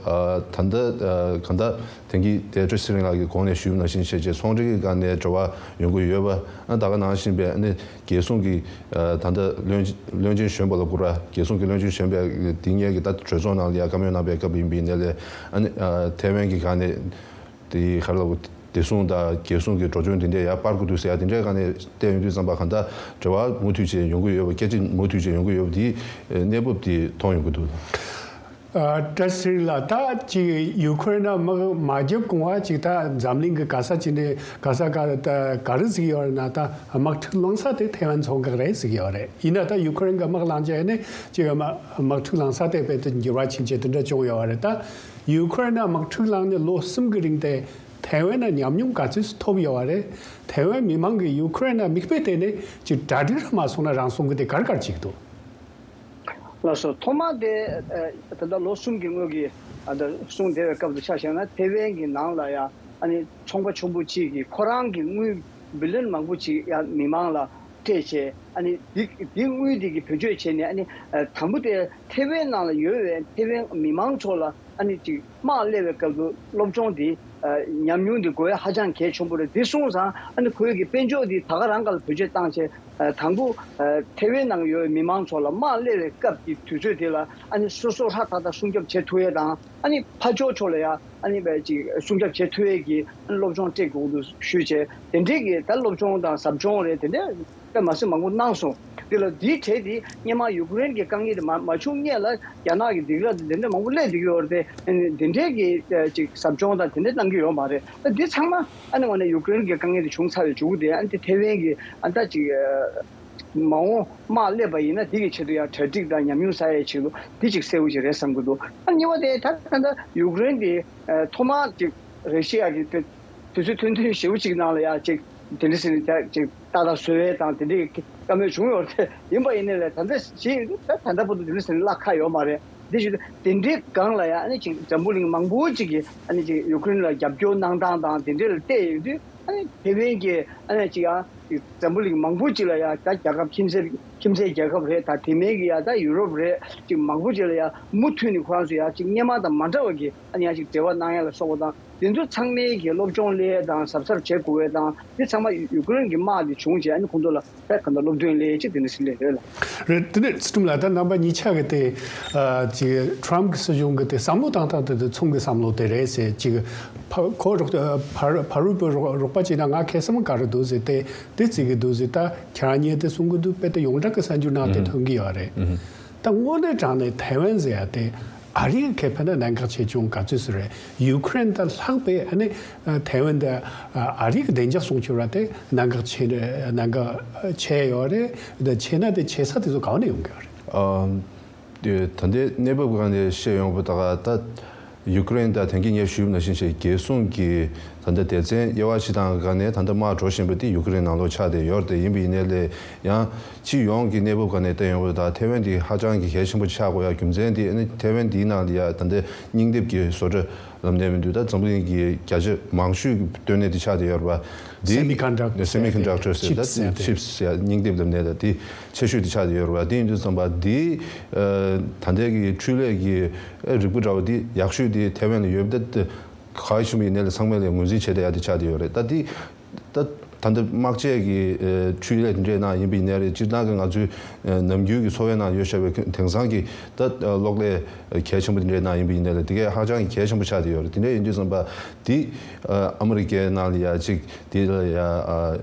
ཨ་ད་ལྟ་ཨ་གང་ལྟར་དེང་གི་དེ་བཀྲ་ཤིས་ཚེ་རིང་ལགས་ཀྱིས་གོང་ནས་ཞུས་པ་ནང་བཞིན་བྱས་བྱས་ཚོང་འབྲེལ་གྱི་སྒང་ནས་འབྲེལ་བ་ཡོང་གི་ཡོད་པ། ཨ་ད་ག་ནང་བཞིན་པའི་ཨ་ནི་རྒྱལ་སྲུང་གི་ཨ་ད་ལྟ་བློན་བློན་ཆེན་གཞོན་པ་ལ་གུ་ར། རྒྱལ་སྲུང་གི་བློན་ཆེན་གཞོན་པས་དེ་སྔའི་གི་ད་གྲོས་ཚོགས་ནང་ལ་ཡ་བཀའ་མོལ་གནང་པའི་སྐབས་ཡིན་པ་ཡིན་ནའི་ལས། ཨ་ནི་ཨ་ཐའེ་ཝན་གྱི་སྒང་ནས་དེ་ག་རེ་ལབ་དགོས། བདེ་སྲུང་དང་རྒྱལ་སྲུང་གི་འགྲོ་སྐྱོད་དེ་འདྲས་ཡར་སྤར་དགོས་འདུག་ཟེར་ཡ་དེ་འདྲའི་སྒང་ནས་བལྟས་ཡོང་དུས་ཙམ་པ། གང་ལྟར་འབྲེལ་བ་མུ་མཐུད་བྱས་ཡོང་གི་ཡོད་པ། སྐད་ཆ་མུ་མཐུད་བྱས་ཡོང་གི་ཡོད་པ་དེའི་གནས་བབ་དེ་མཐོང་ཡོང་གི་འདུག་ཨ། བཀྲ་ཤིས་ལགས། ད་ཅིག་ཡུ་ཁུ་རེན་ན་དམག་མ་བརྒྱབ་གོང་བ་ཅིག་ད་འཛམ་གླིང་གི་ག་ས་ཅིག་ནས་ག་ས་ག་ད་ག་རེ་ཟིག་ཡོད་རེད་ན། ད་དམག་འཁྲུག་ལངས་ས་དེ་ཐའེ་ཝན་མཚོ་འགག་རེད་ཟིག་ཡོད་རེད། ཡིན་ན་ད་ཡུ་ཁུ་རེན་གི་དམག་ལངས་རྗེས་ནས་ཅིག་དམག་དམག་འཁྲུག་ལངས་ས་དེ་དཔེ་དེ་འགྱུར་བ་ཕྱིན་ཆད་དེ་འདྲ་བྱུང་ཡོད་རེད། ད་ཡུ་ཁུ་རེན་ན་དམག་འཁྲུག་ལངས་ནས་ལོ་གསུམ་གི་རིང་དེ་ཐའེ་ཝན་ན་ཉམས་མྱོང་ག་ཚོད་ཐོབ་ཡོད་རེད། ཐའེ་ཝན་མི་མང་གིས་ཡུ་ཁུ་རེན་ན་མིག་དཔེ་བལྟས་ནས་ཅིག་གྲ་སྒྲིག་ར་མ་སོང་ན་རང་སོང་གི་དེ་གར་གར་ཅིག་འདུག་ལགས་སོ། ཐོག་མ་དེ་ཨ་ད་ལྟ་ལོ་གསུམ་གྱི་སྔོན་གྱི་ཨ་ད་གསུང་བདེ་བའི་སྐབས་སུ་ཆ་བཞག་ན། ཐེ་ཝན་གྱི་ནང་ལ་ཡང་ཨ་ནི་ཚོང་པ་ཆེན་པོ་གཅིག་གིས་ཁོ་རང་གི་དངུལ་བི་ལིན་མང་པོ་ཅིག་ཡང་མི་མང་ལ་སྤྲད་བྱས། ཨ་ནི་འདི་འདི་དངུལ་འདི་གི་བེད་སྤྱོད་བྱས་ནས། ཨ་ནི་ཨ་དང་པོ་དེ་ཐེ་ཝན་ནང་ལ་ཡོད་པའི་ཐེ་ཝན་མི་མང་ཚོ་ལ་ཨ་ནི་ཅིག་དམག་སླེབས་པའི་སྐབས་སུ་སློབ་སྦྱོང་འདི་ཨ་ཉམས་མྱོང་འདི་དགོས་ཡ་ཧ་ཅང་གལ་ཆེན་པོ་རེད། འདི་སོང་ཙང་ཨ་ནི་ཁོའི་གི་དཔལ་འབྱོར་འདི་ད་ག་རང་ག་ལ་བེད་སྤྱོད་བཏང་བྱས། ཨ་དང་པོ་ཨ་ཐེ་ཝན་ནང་ཡོད་པའི་མི་མང་ཚོ་ལ་དམག་སླེབས་པའི་སྐབས་ཀྱི་དུས་ཚོད་དེ་ལ་ཨ་ནི་སོ་སོ་ཧྲ་ཐག་ཐག་སྲུང་སྐྱོབ་བྱེད་ཐུབ་ཡས་དང་། ཨ་ནི་ཕར་ཕྱོགས་ཕྱོགས་ལ་ཡང་ཨ་ནི་བས་ཅིག་སྲུང་སྐྱོབ་བྱེད་ཐུབ་ཡས་ཀྱི་ཨ་ནི་སློབ་སྦྱོང་སྤྲད་དགོས་འདུག་ཞུས་བྱས། དེ་འདྲའི་གི་ད་སློབ་སྦྱོང་དང་ཟབ་སྦྱོང་རེད། དེ་འདྲ་དཔེ་མ་སྲིད་མང་པོ་གནང་སོང་། དེ་ལ་འདིའི་གྲས་དེ་སྔོན་མ་ཡུ་ཀེ་རེན་གྱི་དཀའ་ངལ་དེ་མ་མ་བྱུང་སྔོན་ལ་རྒྱ་ནག་གི་སྡིགས་ར་དེ་འདྲ་མང་པོ་སླེབས་བསྡད་ཀྱི་ཡོད་རེད་དེ། ཨ་ནི་དེ་འདྲའི་གི་ཅིག་ཟབ་སྦྱོང་དང་དེ་འདྲ་གནང་གི་ཡོད་མ་རེད། ད་འདི་ཚང་མ་ཨ་ནི་དངོས་གནས་ཡུ་ཀེ་རེན་གྱི་དཀའ་ངལ་དེ་བྱུང་ཚར་བའི་མཇུག་དེ། ཨ་ནི་དེ་ཐེ་ཝན་གྱི་ཨ་ད་ཅིག་མ་འོངས་དམག་སླེབས་པ་ཡིན་ན་དེ་གི་ཆེད་དུ་ཡང་གྲ་སྒྲིག་དང་ཉམས་མྱོང་བསགས་ཡའི་ཆེད་དུ་དེ་ཅིག་གསལ་པོ་ཅིག་རེད་བསམ་གྱི་འདུག་ཨ་གཉིས་པ་དེ་ད་ད་ལྟ་ཡུ་ཀེ་རེན་གྱི་ཐོག་མ་ཅིག་རེ་ཤི་ཡ་གི་དུས་ཚོད་ཐུང་ཐུང་ཞེ་པོ་ཅིག་ནང་ལ་ཡང་ཅིག་དེ་འདྲ་ཟེར་ནས་ཅིག་ཏག་ཏག་བཟོ་བའི་དང་དེ་འདྲའི་བཀའ་མོལ་བྱུང་ཡོད་རེད། ཡིན་པ་ཡིན་ནའི་ལས་ད་ལྟ་ཞིག་ད་ད་ལྟ་བར་དུ་དེ་འདྲ་ཟེར་ནས་བརླག་ཁ་ཡོད་མ་རེད། དེ་བཞིན་དུ་དེ་འདྲའི་སྒང་ལ་ཡང་ཨ་ནི་ཅིག་འཛམ་བུ་གླིང་མང་པོ་ཅིག་གིས་ཨ་ནི་ཅིག་ཡུ་ཀེ་རེན་ལ་རྒྱབ་སྐྱོར་གནང་སྟངས་དང་དེ་འདྲ་ལ་བལྟས་ཡོང་དུས། ཨ་ནི་ཐེ་ཝན་གྱིས་ཨ་ནི་ཅིག་ཡང་འཛམ་བུ་གླིང་མང་པོ་ཅིག་ལ་ཡང་ད་རྒྱལ་ཁབ་ཁྱིམ་མཚེས་ཁྱིམ་མཚེས་རྒྱལ་ཁབ་རེད། ད་དེ་མིན་གྱི་ཡང་ད་ཡུ་རོབ་རེད། ཅིག་མང་པོ་ཅིག་ལ་ཡང་མུ་མཐུད་ནས་ཁོ་རང་ཚོ་ཡང་ཅིག་སྔོན་མ་དང་མ་འདྲ་བ་གི་ཨ་ནི་ཡང་ཅིག་འབྲེལ་བ་གནང་ཡ་ལ་སོགས་པ་དང་། དེ་ཚོ་ཚང་མའི་གི་སློབ་སྦྱོང་སླེབས་ཡས་དང་གཟབ་གཟབ་བྱེད་དགོས་ཡས་དང་། དེ་ཚང་མ་ཡུ་ཀེ་རེན་གྱི་དམག་དེ་བྱུང་རྗེས་ཨ་ནི་ཁོང་ཚོ་ལ་ད་གང་ལྟར་སློབ་སྟོན་སླེབས་ཡས་ཅིག་དེ་འདྲ་ཞིག་སླེབས་རེད་ལ། རེད། དེ་ནས་ཚུལ་ཁྲིམས་ལགས། ད་རྣམ་པ་གཉིས་ཆ་གི་དེ་ཨ་ཅིག་ཁྲམ་གྱི་སྲིད་གཞུང་གི་དེ་བསམ་བློ་བཏང་སྟངས་དེ་དེ་ཚོང་གི་བསམ་བློ་དེ་རེད་ཟེར། ཅིག་ཕ་ཁོ་རོགས་ཕ་རོལ་པོའི་རོགས་རོགས་པ་བྱས་ན་ང་ཁེ་བཟང་ག་རེ་འདུག་ཟེར། དེ་དེ་བརྩི་གི་འདུག་ཟེར། ད་ཁྱེད་རང་གཉིས་དེ་གསུང་གི་འདུག་དཔེ་དེ་ཡོངས་གྲགས་ཀྱི་གསར་འགྱུར་ནང་དེ་ཐོན་གི་ཡོད་རེད། ད་དངོས་གནས་དྲང་གནས་ཐའེ་ཝན་ཟེར་ཡ་དེ་ཨ་རིའི་ཁེ་ཕན་ལ་གནད་འགག་ཆེ་ཆུང་ག་ཚོད་ཙམ་རེད། ཡུ་ཁུ་རེན་དང་ལྷག་པའི་ཨ་ནི་ཐའེ་ཝན་དེ་ཨ་རི་གི་བདེ་འཇགས་སྲུང་སྐྱོབ་ལ་དེ་གནད་འགག་ཆེ་གནད་འགག་ཆེ་ཡོད་རེད། དེ་ཆེ་ན་དེ་ཆེ་ས་དེ་ཚོ་ག་བ་ནས་ཡོང་གི་ཡོད་རེད། ཨ། དེ་ད་ལྟའི་གནས་བབ་སྒང་ནས་བཤད་ཡོང་བ་ད་ག་ད་ཡུ་ཀེ་རེན་དང་དེང་གི་ངས་ཞུས་པ་ནང་བཞིན་བྱས་རྒྱལ་སྲུང་གི་ད་ལྟ་སྡེ་ཚན་དབྱེ་བ་ཕྱེ་སྟངས་སྒང་ནས་ད་ལྟ་དམག་འགྲོ་བཞིན་པ་དེ་ཡུ་ཀེ་རེན་ནང་ལོགས་ཆགས་བསྡད་ཡོད་རེད། དེ་ཡིན་པ་ཡིན་ནའི་ལས་ཡང་སྤྱི་ཡོངས་ཀྱི་གནས་བབ་སྒང་ནས་བལྟས་ཡོང་བ་ད་ཐའེ་ཝན་དེ་ཧ་ཅང་གི་གལ་ཆེན་པོ་ཆགས་དགོས་ཡ་རྒྱུ་མཚན་དེ་ཨ་ནི་ཐའེ་ཝན་དེའི་ནང་ལ་ཡ་ད་ལྟ་སྙིང་སྡེབ་ཀྱི་བཟོ་གྲྭ་ལབ་ནས་མི་འདུག་ད་འཛམ་བུ་གླིང་གི་བརྒྱ་ཆ་མང་ཤོས་ཀྱི་ལྟོས་ནས་དེ་ཆགས་བསྡད་ཡོད་རེད་པ། འདི་Semiconductor Semiconductor ཟེར་ད་Chips ཟེར་ཡ་དེ། Chips ཟེར་ཡ་སྙིང་སྡེབ་ལབ་ནས་ད་དེ་ཆེ་ཤོས་དེ་ཆགས་བསྡད་ཡོད་རེད་པ། དེ་ཡིན་དུས་ཙམ་པ་འདི་ཨ་ད་ལྟའི་གི་འཕྲུལ་ལས་ཀྱི་ཨ་རིག་པ་འདྲ་བོ་དེ་ཡག་ཤོས་དེ་ཐའེ་ཝན་ལ་ཡོད་པ་ད་ག་ཡི་ཆུ་མིག་ནས་ལ་ཚང་མས་ལ་ངོས་འཛིན་བྱེད་བསྡད་ཡ་དེ་ཆགས་བསྡད་ཡོད་རེད། ད་དེ་ད་ད་ལྟ་དམག་ཆས་ཀྱི་ཨ་འཕྲུལ་ལས་དེ་འདྲའི་ནང་ཡིན་པ་ཡིན་ནའི་རེད། སྤྱིར་བཏང་གི་ང་ཚོའི་ཨ་ནམ་རྒྱུན་གྱི་འཚོ་བའི་ནང་ཡོད་བཞག་པའི་དེང་སང་གི་ད་ཨ་གློག་ཀླད་གལ་ཆེན་པོ་དེ་འདྲའི་ནང་ཡིན་པ་ཡིན་ནའི་རེད། དེ་གས་ཧ་ཅང་གི་གལ་ཆེན་པོ་ཆགས་བསྡད་ཡོད་རེད། དེ་འདྲ་ཡིན་དུས་ཙམ་པ་དེ་ཨ་ཨ་མི་རི་ཀའི་ནང་ལ་ཡ་གཅིག་དེ་ལ་ཡ་ཨ།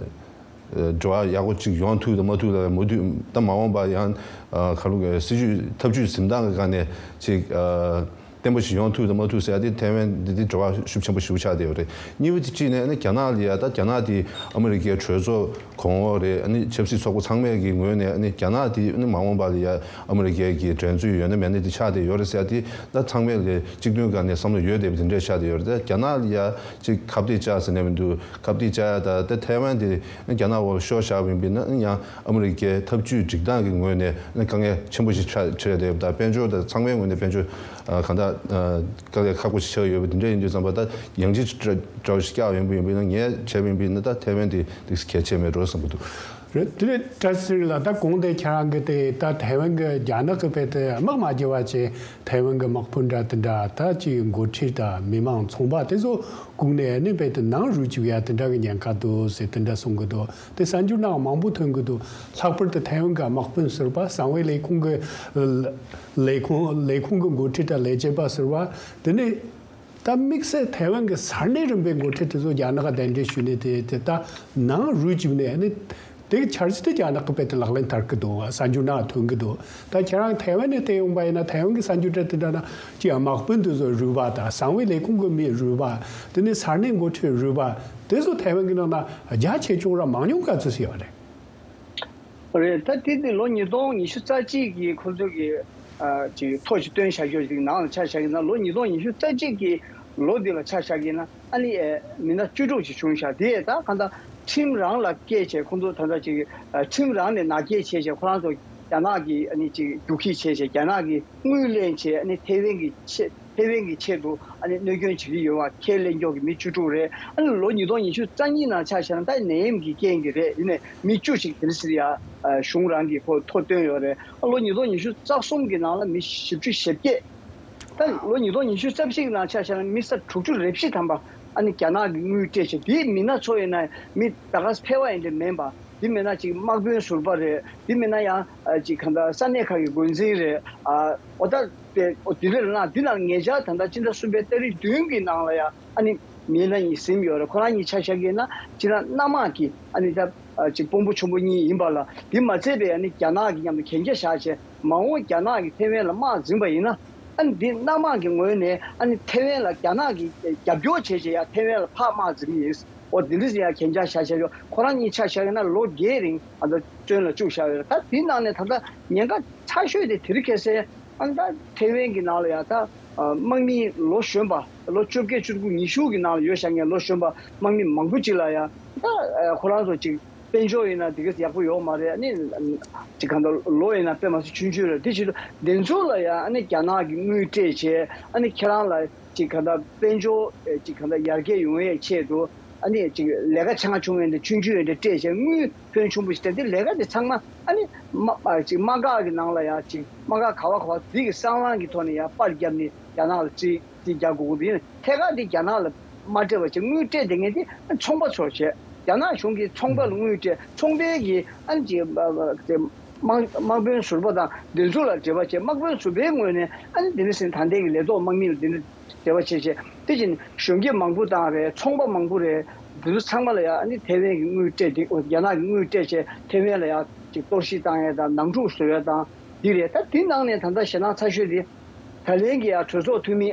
འགྲོ་བ་ཡག་པོ་ཅིག་ཡོང་ཐུབ་དང་མ་ཐུབ་ལ་མུ་མཐུད་ད་མ་འོངས་པ་ཡང་ཁ་ལོ་སྲིད་ཇུས་ཐབས་ཇུས་འཛིན་སྟངས་ཀྱི་སྒང་ནས་ཅིག་བརྟན་པོ་ཞིག་ཡོང་ཐུབ་དང་མ་ཐུབ་ཟེར་ཡ་དེ་ཐའེ་ཝན་འདི་འདི་འབྲེལ་བ་ཤུགས་ཆེན་པོ་ཞིག་ཆགས་བསྡད་ཡོད་རེད། གཉིས་པ་དེ་གཅིག་ནས་ཨ་ནི་རྒྱ་ནག་ལ་ཡ་ད་རྒྱ་ནག་དེ་ཨ་མི་རི་ཀའི་གྲོས་ཚོགས་གོང་འོག་རེད། ཨ་ནི་ཆབ་སྲིད་ཚོགས་པ་ཚང་མས་ཀྱི་ངོས་ནས་ཨ་ནི་རྒྱ་ནག་དེ་ཨ་ནི་མ་འོངས་པ་ལ་ཡ་ཨ་མི་རི་ཀའི་གི་འགྲན་རྩོད་ཡོད་ན་མེད་ན་དེ་ཆགས་བསྡད་ཡོད་རེད་ཟེར་ཡ་དེ་ད་ཚང་མས་ལས་གཅིག་མཐུན་སྒང་ནས་བསམ་བློ་ཡོད་བསྡད་པ་དེ་འདྲས་ཆགས་བསྡད་ཡོད་རེད། ད་རྒྱ་ནག་ལ་ཡ་ཅིག་ཁ་གཏད་བཅག་ཟེར་ནས་མི་འདུག་ཁ་གཏད་བཅག་ཡ་ད་ད་ཐའེ་ཝན་དེ་རྒྱ་ནག་འོག་ལ་ཤོར་བཞག་པ་ཡིན་པས་ན་ཡང་ཨ་མི་རི་ཀའི་ཐབས་ཇུས་སྒྲིག་སྟངས་ཀྱི་ངོས་ནས་དཀའ་ངལ་ཆེན་པོ་ཞིག་ཆགས་ཆགས་བསྡད་ཡོད། ད་དཔལ་འབྱོར་དང་ཚང་མའི་ངོས་ནས་དཔལ་འབྱོར་གང་ལྟར་དཀའ་ལས་ཁག་པོ་ཞིག་ཆགས་ཡོད་པ་དེ་འདྲ་ཡིན་དུས་ཙམ་པ་ད་ཡང་ཅིག་འདྲ་བོ་ཞིག་བསྐྱལ་ཡོང་པ་ཡིན་པས་ན་ངས་བྱས་པ་ཡིན་པས་ན་ད་ཐའེ་ཝན་དེ་ཏོག་ཙམ་གལ་ཆེ་མེད་འགྲོ་བསམ་གྱི་འདུག་རེད། དེ་ནས་བཀྲ་ཤིས་ལགས་ད་གོང་དེ་ཁྱེད་རང་གིས་དེ་ད་ཐའེ་ཝན་གྱི་རྒྱ་ནག་གི་དཔེ་དེ་དམག་མ་རྒྱག་པ་བྱས་ཐའེ་ཝན་གྱི་དམག་དཔོན་འདྲ་དེ་འདྲ་ད་ཅིག་འགོ་ཁྲིད་དང་མི་མང་ཚོང་པ་དེ་ཚོ་བཀུག་ནས་ནི་དཔེ་དེ་ནང་རུལ་བཅུག་ཡ་དེ་འདྲ་གི་ཉེན་ཁ་འདུག་ཟེར་དེ་འདྲ་གསུང་གི་འདུག་དེ་གསར་འགྱུར་ནང་མང་པོ་ཐོན་གི་འདུག་ལྷག་པར་དུ་ཐའེ་ཝན་གྱི་དམག་དཔོན་ཟུར་པ་གསང་བའི་ལས་ཁུངས་ཀྱི་ལས་ཁུངས་ལས་ཁུངས་ཀྱི་འགོ་ཁྲིད་དང་ལས་བྱེད་པ་ཟུར་པ་དེ་ནས། ད་དམིགས་བསལ་ཐའེ་ཝན་གྱི་ས་གནས་རིམ་པའི་འགོ་ཁྲིད་དེ་ཚོ་རྒྱ་ནག་ག་གདན་འདྲེན་ཞུས་ནས་དེ་དེ་ད་ནང་རུལ་བཅུག་ནས་ནི་དེ་གི་འཆར་གཞི་དེ་རྒྱ་ནག་གི་དཔེ་དེ་ལག་ལེན་བསྟར་གི་འདུག་གསར་འགྱུར་ནང་ཐོན་གི་འདུག་ད་ཁྱེད་རང་ཐའེ་ཝན་ནས་བལྟས་ཡོང་པ་ཡིན་ན་ཐའེ་ཝན་གྱི་གསར་འགྱུར་འདྲ་དེ་འདྲ་ན་ཅི་ཡང་དམག་དཔོན་དེ་ཚོ་རུལ་བ་དང་གསང་བའི་ལས་ཁུངས་གི་མི་རུལ་བ་དེ་ནས་ས་གནས་འགོ་ཁྲིད་རུལ་བ་དེ་ཚོ་ཐའེ་ཝན་གྱི་ནང་ན་རྒྱ་ཆེ་ཆུང་ར་མང་ཉུང་ག་ཚོད་ཡོད་རེད། རེད། ད་དེ་དེ་ལོ་ཉིས་སྟོང་ཉི་ཤུ་རྩ་གཅིག་གི་ཁོ་ཚོ་གི་ཨ་ཅིག་ཐོ་ཞིག་བཏོན་བཞག་རྒྱུ་ཞིག་ནང་ལ་ཆ་བཞག་ཡིན་ན་ལོ་ཉིས་སྟོང་ཉི་ཤུ་རྩ་གཅིག་གི་ལོ་འདི་ལ་ཆ་བཞག་ཡིན་ན་ཨ་ནི་ཨེ་མི་སྣ་བཅུ་དྲུག་ཅིག་བྱུང་བཞག་དེ་ད་གང་ལྟར་ཁྲིམས་རང་ལ་སྐྱེལ་བྱས་ཁོ་ཚོ་ད་ལྟ་ཅིག་ཨ་ཁྲིམས་རང་ནས་ནག་སྐྱེལ་བྱས་བྱས་ཁོ་རང་ཚོ་རྒྱ་ནག་གི་ཨ་ནི་ཅིག་རྒྱུག་ཁྱི་བྱས་བྱས་རྒྱ་ནག་གི་དངུལ་ལེན་བྱས་ཨ་ནི་ཐའེ་ཝན་གྱི་ཆེད། ཐའེ་ཝན་གྱི་ཆེད་དུ་ཨ་ནི་གནོད་སྐྱོན་བྱེད་ཀྱི་ཡོད་པ་ཁས་ལེན་མགྱོགས་ཀྱི་མི་བཅུ་དྲུག་རེད། ཨ་ནི་ལོ་ཉིས་སྟོང་ཉི་ཤུ་རྩ་གཉིས་ནང་ཆ་བཞག་ན་ད་ནད་ཡམས་ཀྱི་རྐྱེན་གྱིས་རེད། ཡིན་ནའི་མི་བཅུ་ཞིག་དེ་འདྲ་ཟེར་ཡ་གཞུང་རང་གིས་ཁོ་ཐོ་བཏོན་ཡོད་རེད། ཨ་ལོ་ཉིས་སྟོང་ཉི་ཤུ་རྩ་གསུམ་གྱི་ནང་ལ་མི་བཞི་བཅུ་ཞེ་བརྒྱད། ད་ལོ་ཉིས་སྟོང་ཉི་ཤུ་རྩ་བཞི་གི་ནང་ཆ་བཞག་ན་མི་ས་དྲུག་ཅུ་རེ་བཞི་ཐམ་པ་ཨ་ནི་རྒྱ་ནག་གི་དངུལ་སྤྲད་བྱས་དེའི་མི་སྣ་ཚོ་ཡིན་ན་མི་ད་ག་ཕལ་བ་ཡིན་འདྲ་མིན་པ། དེ་མིན་ན་ཅིག་དམག་དཔོན་ཟུར་པ་རེད། དེ་མིན་ན་ཡང་ཨ་ཅིག་གང་ལྟར་ས་གནས་ཁག་གི་འགོ་འཛིན་རེད། ཨ་འོ་ད་དེ་འོ་དེ་རེད་ལ་འདི་ནང་ཉེ་ཆར་ད་ལྟ་སྤྱི་ཟླ་གསུམ་པའི་ཏ་རིག་བདུན་གྱི་ནང་ལ་ཡང་ཨ་ནི་མི་སྣ་གཉིས་ཟིན་ཡོད་རེད། ཁོ་རང་གཉིས་ཆ་བཞག་གི་ན་སྤྱིར་ན་གནམ་དམག་གི་ཨ་ནི་ད་ཨ་ཅིག་དཔོན་པོ་ཆེན་པོ་གཉིས་ཡིན་པ་ལ་དེ་མ་ཚད་པའི་ཨ་ནི་རྒྱ་ནག་གི་མཉམ་དུ་གན་རྒྱ་བཞག་བྱས་མ་འོངས་རྒྱ་ནག་གི་ཐའེ་ཝན་ལ་དམག་འཛིན་པ་ཡིན་ན། ཨ་ནི་འདི་གནམ་དམག་གི་ངོས་ནས་ཨ་ནི་ཐའེ་ཝན་ལ་རྒྱ་ནག་གིས་རྒྱབ་སྐྱོར་བྱས་བྱས་ཡ་ཐའེ་ཝན་ལ་ཕར་དམག་འཛིང་གི་ཡིན། འོ་འདི་འདྲ་ཟེར་ཡ་གན་རྒྱ་བཞག་བཞག་ཡོད། ཁོ་རང་གཉིས་ཆ་བཞག་ཡོད་ན་ལོ་བརྒྱད་རིང་ཨ་ད་བཙོན་ལ་བཅུག་བཞག་ཡོད་རེད། ད་དེའི་ནང་ནས་ད་ལྟ་ཉེན་ཁ་ཚ་ཤོས་དེ་དེ་རིང་ཁ་སང་ཨ་ནི་ད་ཐའེ་ཝན་གྱི་ནང་ལ་ཡ་ད་དམག་མི་ལོ་གཞོན་པ་ལོ་བཅོ་བརྒྱད་བཅུ་དགུ་ཉི་ཤུ་གི་ནང་ལ་ཡོད་བཞག་མཁན་ལོ་གཞོན་པ་དམག་མི་མང་པོ་ཅིག་ལ་ཡ་ད་ཁོ་རང་ཚོ་ཅིག་དཔལ་འབྱོར་ཡིན་ན་དེ་ག་ཡག་པོ་ཡོད་མ་རེད། ཨ་ནི་ཅིག་གང་ལྟར་ལོ་ཡིན་ན་དཔེ་མ་སྲིད་ཆུང་ཆུང་རེད། དེ་བྱེད་དུས་དེ་ཚོ་ལ་ཡང་ཨ་ནི་རྒྱ་ནག་གི་དངུལ་སྤྲད་བྱས་ཨ་ནི་ཁྱེད་རང་ལ་ཅིག་གང་ལྟར་དཔལ་འབྱོར་ཅིག་གང་ལྟར་ཡར་རྒྱས་ཡོང་ཡས་ཆེད་དུ་ཨ་ནི་ཅིག་ལས་ཀ་ཆུང་ཆུང་ཡིན་དེ་ཆུང་ཆུང་ཡིན་དེ་སྤྲད་བྱས་དངུལ་ཕོན་ཆུང་པོ་ཞིག་སྤྲད་དེ་ལས་ཀ་དེ་ཚང་མ་ཨ་ནི་དམག་ཅིག་དམག་སྒར་གྱི་ནང་ལ་ཡང་ཅིག་དམག་སྒར་ག་བ་ག་བ་དེ་གི་གསང་བའི་ཐོག་ནས་ཡང་པར་བརྒྱབ་ནས་རྒྱ་ནག་ལ་རྩིས། དེ་རྒྱག་དགོས་ཀྱི་འདུག་ཡིན་ནའི་ཐད་ཀར་དེ་རྒྱ་ནག་ལ་མ་སྤྲད་པ་བྱས་དངུལ་སྤྲད་བསྡད་མཁན་དེ་ཚོང་པ་ཚོ་བྱས། རྒྱ་ནག་གཞུང་གིས་ཚོང་པ་ལ་དངུལ་སྤྲད་ཚོང་པའི་གི་ཨ་ནི་ཅིག་དམག་དམག་དཔོན་ཟུར་པ་དང་དེ་ཚོ་ལ་འབྲེལ་བ་བྱས། དམག་དཔོན་ཟུར་པའི་ངོས་ནས་ཨ་ནི་དེ་འདྲ་ཟེར་ད་ལྟའི་གི་ལས་ཐོག་དམག་མི་ལ་དེ་འདྲ་འབྲེལ་བ་བྱས་བྱས་དེ་བཞིན་གཞོན་སྐྱེས་མང་པོ་དང་རེད། ཚོང་པ་མང་པོ་རེད། དེ་ཚོ་ཚང་མ་ལ་ཡང་ཨ་ནི་ཐའེ་ཝན་གི་དངུལ་སྤྲད་དེ་རྒྱ་ནག་གི་དངུལ་སྤྲད་བྱས་ཐའེ་ཝན་ལ་ཡང་ཅིག་གཏོར་བཤིག་བཏང་ཡས་དང་ནང་འཁྲུག་བཟོ་ཡས་དང་འདི་རེད། ད་དེ་ནང་ནས་ད་ལྟ་ཞེད་སྣང་ཚ་ཤོས་དེ་ད་ལན་གི་ཡང་གྲོས་ཚོགས་འཐུས་མི།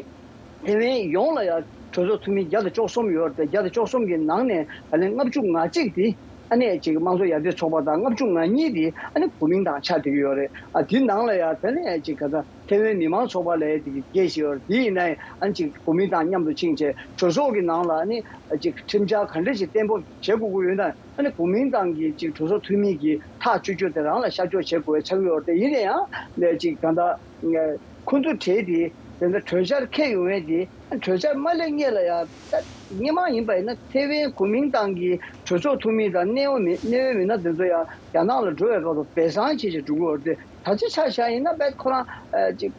ཐའེ་ཝན་ཡོངས་ལ་ཡང་གྲོས་ཚོགས་འཐུས་མི་བརྒྱ་དང་བཅུ་གསུམ་ཡོད་རེད་དེ། བརྒྱ་དང་བཅུ་གསུམ་གྱི་ནང་ནས་ད་ལན་ལྔ་བཅུ་ང་གཅིག་དེ་ཨ་ནི་ཅིག་དམངས་གཙོ་ཡར་ཐོན་ཚོགས་པ་དང་ལྔ་བཅུ་ང་གཉིས་དེ་ཨ་ནི་གོ་མིན་ཏང་ཆགས་བསྡད་ཀྱི་ཡོད་རེད། ཨ་དེ་ནང་ལ་ཡང་ད་ལན་ཅིག་ག་ད་ཐའེ་ཝན་མི་མང་ཚོགས་པ་ལ་ཡང་དེ་གི་འགན་ཞིག་ཡོད་རེད། དེ་ཡིན་ན་ཡང་ཨ་ནི་ཅིག་གོ་མིན་ཏང་མཉམ་དུ་ཕྱིན་བྱས་གྲོས་ཚོགས་ཀྱི་ནང་ལ་ཨ་ནི་ཅིག་ཁྲིམས་འཆར་ག་འདྲ་ཞིག་གཏན་འབེབས་བྱེད་དགོས་ཀྱི་ཡོད་ན་ཨ་ནི་གོ་མིན་ཏང་གི་ཅིག་གྲོས་ཚོགས་འཐུས་མི་གི་ཐག་གཅོད་རྒྱུ་དེ་རང་ལ་ཤར་ཕྱོགས་བྱེད་དགོས་པའི་ཆགས་ཀྱི་ཡོད་རེད་དེ། ཡིན་ན་ཡང་ལས་ཅིག་ག་ད། ཁོ་ཚོ་གྲས་དེ་དེ་འདྲ་གྲོས་འཆར་འཁྱེར་ཡོང་ཡས་དེ་གྲོས་འཆར་མ་སླེབས་སྔོན་ལ་ཡང་ད་སྔོན་མ་ཡིན་པ་ཡིན་ན་ཐའེ་ཝན་གོ་མིན་ཏང་གི་གྲོས་ཚོགས་འཐུས་མི་དང་གནད་ཡོད་མི་གནད་ཡོད་མི་སྣ་དེ་ཚོ་ཡང་རྒྱ་ནག་ལ་འགྲོ་བའི་སྐབས་སུ་སྦས་གསང་བྱས་བྱས་འགྲོ་གི་ཡོད་རེད་དེ། ད་ཆ་ཆ་བཞག་ཡིན་ན་བས་ཁོ་རང་ཅིག་